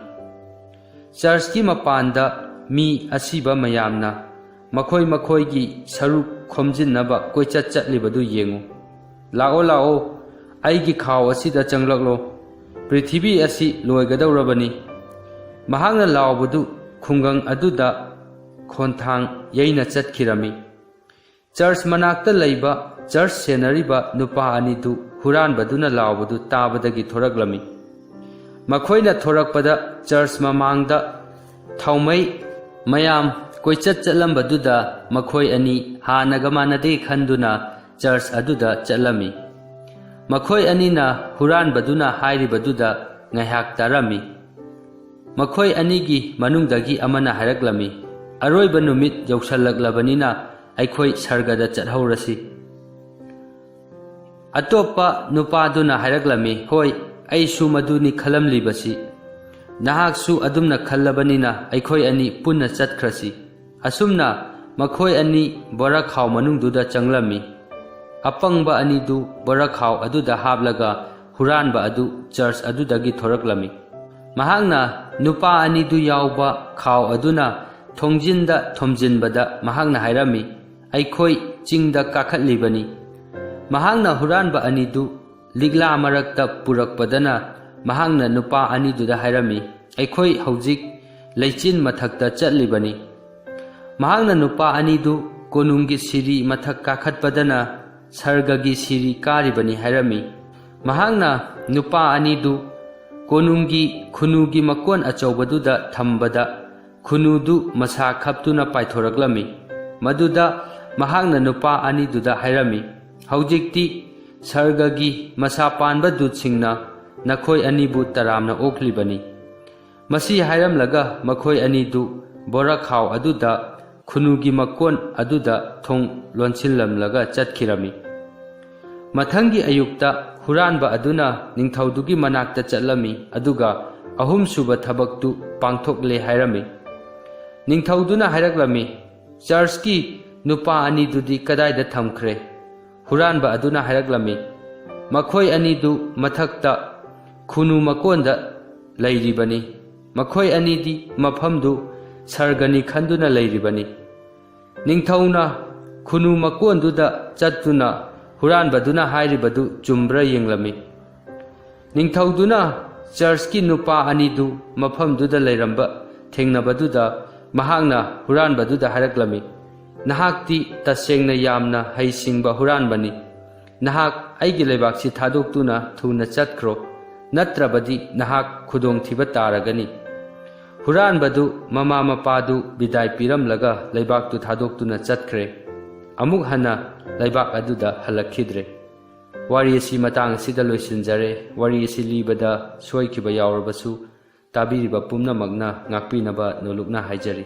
ꯆꯔꯆꯀꯤ ꯃꯄꯥꯟꯗ ꯃꯤ ꯑꯁꯤꯕ ꯃꯌꯥꯝꯅ ꯃꯈꯣꯏ ꯃꯈꯣꯏꯒꯤ ꯁꯔꯨꯛ ꯈꯣꯝꯖꯤꯟꯅꯕ ꯀꯣꯏꯆꯠ ꯆꯠꯂꯤꯕꯗꯨ ꯌꯦꯡꯉꯨ꯫ "ꯂꯥꯛꯑꯣ, ꯂꯥꯛꯑꯣ, ꯑꯩꯒꯤ ꯈꯥꯎ ꯑꯁꯤꯗ ꯆꯪꯂꯛꯂꯣ꯫ ꯄ꯭ꯔꯤꯊꯤꯕꯤ ꯑꯁꯤ ꯂꯣꯏꯒꯗꯧꯔꯕꯅꯤ꯫" ꯃꯍꯥꯛꯅ ꯂꯥꯎꯕꯗꯨ ꯈꯨꯡꯒꯪ ꯑꯗꯨꯗ ꯈꯣꯟꯊꯥꯡ ꯌꯩꯅ ꯆꯠꯈꯤꯔꯝꯃꯤ꯫ ꯆꯔꯆ ꯃꯅꯥꯛꯇ ꯂꯩꯕ ꯆꯔꯆ ꯁꯦꯟꯅꯔꯤꯕ ꯅꯨꯄꯥ ꯑꯅꯤꯗꯨ ꯍꯨꯔꯥꯟꯕꯗꯨꯅ ꯂꯥꯎꯕꯗꯨ ꯇꯥꯕꯗꯒꯤ ꯊꯣꯔꯛꯂꯝꯃꯤ꯫ ꯃꯈꯣꯏꯅ ꯊꯣꯔꯛꯄꯗ ꯆꯔꯆ ꯃꯃꯥꯡꯗ ꯊꯥꯎꯃꯩ ꯃꯌꯥꯝ ꯀꯣꯏꯆꯠ ꯆꯠꯂꯝꯕꯗꯨꯗ ꯃꯈꯣꯏ ꯑꯅꯤ ꯍꯥꯟꯅꯒ ꯃꯥꯟꯅꯗꯦ ꯈꯟꯗꯨꯅ ꯆꯔꯆ ꯑꯗꯨꯗ ꯆꯠꯂꯝꯃꯤ꯫ ꯃꯈꯣꯏ ꯑꯅꯤꯅ ꯍꯨꯔꯥꯟꯕꯗꯨꯅ ꯍꯥꯏꯔꯤꯕꯗꯨꯗ ꯉꯥꯏꯍꯥꯛ ꯇꯥꯔꯝꯃꯤ꯫ ꯃꯈꯣꯏ ꯑꯅꯤꯒꯤ ꯃꯅꯨꯡꯗꯒꯤ ꯑꯃꯅ ꯍꯥꯏꯔꯛꯂꯝꯃꯤ, "ꯑꯔꯣꯏꯕ ꯅꯨꯃꯤꯠ ꯌꯧꯁꯜꯂꯛꯂꯕꯅꯤꯅ ꯑꯩꯈꯣꯏ ꯁꯔꯒꯗ ꯆꯠꯍꯧꯔꯁꯤ꯫" ꯑꯇꯣꯞꯄ ꯅꯨꯄꯥꯗꯨꯅ ꯍꯥꯏꯔꯛꯂꯝꯃꯤ, "ꯍꯣꯏ, ꯑꯩꯁꯨ ꯃꯗꯨꯅꯤ ꯈꯜꯂꯝꯂꯤꯕꯁꯤ꯫ ꯅꯍꯥꯛꯁꯨ ꯑꯗꯨꯝꯅ ꯈꯜꯂꯕꯅꯤꯅ ꯑꯩꯈꯣꯏ ꯑꯅꯤ ꯄꯨꯟꯅ ꯆꯠꯈ꯭ꯔꯁꯤ꯫" ꯑꯁꯨꯝꯅ ꯃꯈꯣꯏ ꯑꯅꯤ ꯕꯣꯔꯥꯈꯥꯎ ꯃꯅꯨꯡꯗꯨꯗ ꯆꯪꯂꯝꯃꯤ꯫ ꯑꯄꯪꯕ ꯑꯅꯤꯗꯨ ꯕꯣꯔꯥꯈꯥꯎ ꯑꯗꯨꯗ ꯍꯥꯞꯂꯒ ꯍꯨꯔꯥꯟꯕ ꯑꯗꯨ ꯆꯔꯆ ꯑꯗꯨꯗꯒꯤ ꯊꯣꯔꯛꯂꯝꯃꯤ꯫ ꯃꯍꯥꯛꯅ ꯅꯨꯄꯥ ꯑꯅꯤꯗꯨ ꯌꯥꯎꯕ ꯈꯥꯎ ꯑꯗꯨꯅ ꯊꯣꯡꯖꯤꯟꯗ ꯊꯣꯝꯖꯤꯟꯕꯗ ꯃꯍꯥꯛꯅ ꯍꯥꯏꯔꯝꯃꯤ, "ꯑꯩꯈꯣꯏ ꯆꯤꯡꯗ ꯀꯥꯈꯠꯂꯤꯕꯅꯤ꯫" ꯃꯍꯥꯛꯅ ꯍꯨꯔꯥꯟꯕ ꯑꯅꯤꯗꯨ ꯂꯤꯛꯂꯥ ꯃꯔꯛꯇ ꯄꯨꯔꯛꯄꯗꯅ ꯃꯍꯥꯛꯅ ꯅꯨꯄꯥ ꯑꯅꯤꯗꯨꯗ ꯍꯥꯏꯔꯝꯃꯤ, "ꯑꯩꯈꯣꯏ ꯍꯧꯖꯤꯛ ꯂꯩꯆꯤꯟ ꯃꯊꯛꯇ ꯆꯠꯂꯤꯕꯅꯤ꯫" ꯃꯍꯥꯛꯅ ꯅꯨꯄꯥ ꯑꯅꯤꯗꯨ ꯀꯣꯅꯨꯡꯒꯤ ꯁꯤꯔꯤ ꯃꯊꯛ ꯀꯥꯈꯠꯄꯗꯅ ꯁꯔꯒꯒꯤ ꯁꯤꯔꯤ ꯀꯥꯔꯤꯕꯅꯤ ꯍꯥꯏꯔꯝꯃꯤ꯫ ꯃꯍꯥꯛꯅ ꯅꯨꯄꯥ ꯑꯅꯤꯗꯨ ꯀꯣꯅꯨꯡꯒꯤ ꯈꯨꯅꯨꯒꯤ ꯃꯀꯣꯟ ꯑꯆꯧꯕꯗꯨꯗ ꯊꯝꯕꯗ ꯈꯨꯅꯨꯗꯨ ꯃꯁꯥ ꯈꯞꯇꯨꯅ ꯄꯥꯏꯊꯣꯔꯛꯂꯝꯃꯤ꯫ ꯃꯗꯨꯗ ꯃꯍꯥꯛꯅ ꯅꯨꯄꯥ ꯑꯅꯤꯗꯨꯗ ꯍꯥꯏꯔꯝꯃꯤ, "ꯍꯧꯖꯤꯛꯇꯤ ꯁꯔꯒꯒꯤ ꯃꯁꯥ ꯄꯥꯟꯕ ꯗꯨꯠꯁꯤꯡꯅ ꯅꯈꯣꯏ ꯑꯅꯤꯕꯨ ꯇꯔꯥꯝꯅ ꯑꯣꯛꯂꯤꯕꯅꯤ꯫" ꯃꯁꯤ ꯍꯥꯏꯔꯝꯂꯒ ꯃꯈꯣꯏ ꯑꯅꯤꯗꯨ ꯕꯣꯔꯥꯈꯥꯎ ꯑꯗꯨꯗ ꯈꯨꯅꯨꯒꯤ ꯃꯀꯣꯟ ꯑꯗꯨꯗ ꯊꯣꯡ ꯂꯣꯟꯁꯤꯜꯂꯝꯂꯒ ꯆꯠꯈꯤꯔꯝꯃꯤ꯫ ꯃꯊꯪꯒꯤ ꯑꯌꯨꯛꯇ ꯍꯨꯔꯥꯟꯕ ꯑꯗꯨꯅ ꯅꯤꯡꯊꯧꯗꯨꯒꯤ ꯃꯅꯥꯛꯇ ꯆꯠꯂꯝꯃꯤ, ꯑꯗꯨꯒ ꯑꯍꯨꯝꯁꯨꯕ ꯊꯕꯛꯇꯨ ꯄꯥꯡꯊꯣꯛꯂꯦ ꯍꯥꯏꯔꯝꯃꯤ꯫ ꯅꯤꯡꯊꯧꯗꯨꯅ ꯍꯥꯏꯔꯛꯂꯝꯃꯤ, "ꯆꯔꯆꯀꯤ ꯅꯨꯄꯥ ꯑꯅꯤꯗꯨꯗꯤ ꯀꯗꯥꯏꯗ ꯊꯝꯈ꯭ꯔꯦ?" ꯍꯨꯔꯥꯟꯕ ꯑꯗꯨꯅ ꯍꯥꯏꯔꯛꯂꯝꯃꯤ, "ꯃꯈꯣꯏ ꯑꯅꯤꯗꯨ ꯃꯊꯛꯇ ꯈꯨꯅꯨ ꯃꯀꯣꯟꯗ ꯂꯩꯔꯤꯕꯅꯤ꯫ ꯃꯈꯣꯏ ꯑꯅꯤꯗꯤ ꯃꯐꯝꯗꯨ ꯁꯔꯒꯅꯤ ꯈꯟꯗꯨꯅ ꯂꯩꯔꯤꯕꯅꯤ꯫" ꯅꯤꯡꯊꯧꯅ ꯈꯨꯅꯨ ꯃꯀꯣꯟꯗꯨꯗ ꯆꯠꯇꯨꯅ ꯍꯨꯔꯥꯟꯕꯗꯨꯅ ꯍꯥꯏꯔꯤꯕꯗꯨ ꯆꯨꯝꯕ꯭ꯔꯥ ꯌꯦꯡꯂꯝꯃꯤ꯫ ꯅꯤꯡꯊꯧꯗꯨꯅ ꯆꯔꯆꯀꯤ ꯅꯨꯄꯥ ꯑꯅꯤꯗꯨ ꯃꯐꯝꯗꯨꯗ ꯂꯩꯔꯝꯕ ꯊꯦꯡꯅꯕꯗꯨꯗ ꯃꯍꯥꯛꯅ ꯍꯨꯔꯥꯟꯕꯗꯨꯗ ꯍꯥꯏꯔꯛꯂꯝꯃꯤ, "ꯅꯍꯥꯛꯇꯤ ꯇꯁꯦꯡꯅ ꯌꯥꯝꯅ ꯍꯩꯁꯤꯡꯕ ꯍꯨꯔꯥꯟꯕꯅꯤ꯫ ꯅꯍꯥꯛ ꯑꯩꯒꯤ ꯂꯩꯕꯥꯛꯁꯤ ꯊꯥꯗꯣꯛꯇꯨꯅ ꯊꯨꯅ ꯆꯠꯈ꯭ꯔꯣ, ꯅꯠꯇ꯭ꯔꯕꯗꯤ ꯅꯍꯥꯛ ꯈꯨꯗꯣꯡꯊꯤꯕ ꯇꯥꯔꯒꯅꯤ꯫" ꯍꯨꯔꯥꯟꯕꯗꯨ ꯃꯃꯥ ꯃꯄꯥꯗꯨ ꯕꯤꯗꯥꯏ ꯄꯤꯔꯝꯂꯒ ꯂꯩꯕꯥꯛꯇꯨ ꯊꯥꯗꯣꯛꯇꯨꯅ ꯆꯠꯈ꯭ꯔꯦ꯫ ꯑꯃꯨꯛ ꯍꯟꯅ ꯂꯩꯕꯥꯛ ꯑꯗꯨꯗ ꯍꯜꯂꯛꯈꯤꯗ꯭ꯔꯦ꯫ ꯋꯥꯔꯤ ꯑꯁꯤ ꯃꯇꯥꯡ ꯑꯁꯤꯗ ꯂꯣꯏꯁꯤꯟꯖꯔꯦ꯫ ꯋꯥꯔꯤ ꯑꯁꯤ ꯂꯤꯕꯗ ꯁꯣꯏꯈꯤꯕ ꯌꯥꯎꯔꯕꯁꯨ ꯇꯥꯕꯤꯔꯤꯕ ꯄꯨꯝꯅꯃꯛꯅ ꯉꯥꯛꯄꯤꯅꯕ ꯅꯣꯂꯨꯛꯅ ꯍꯥꯏꯖꯔꯤ꯫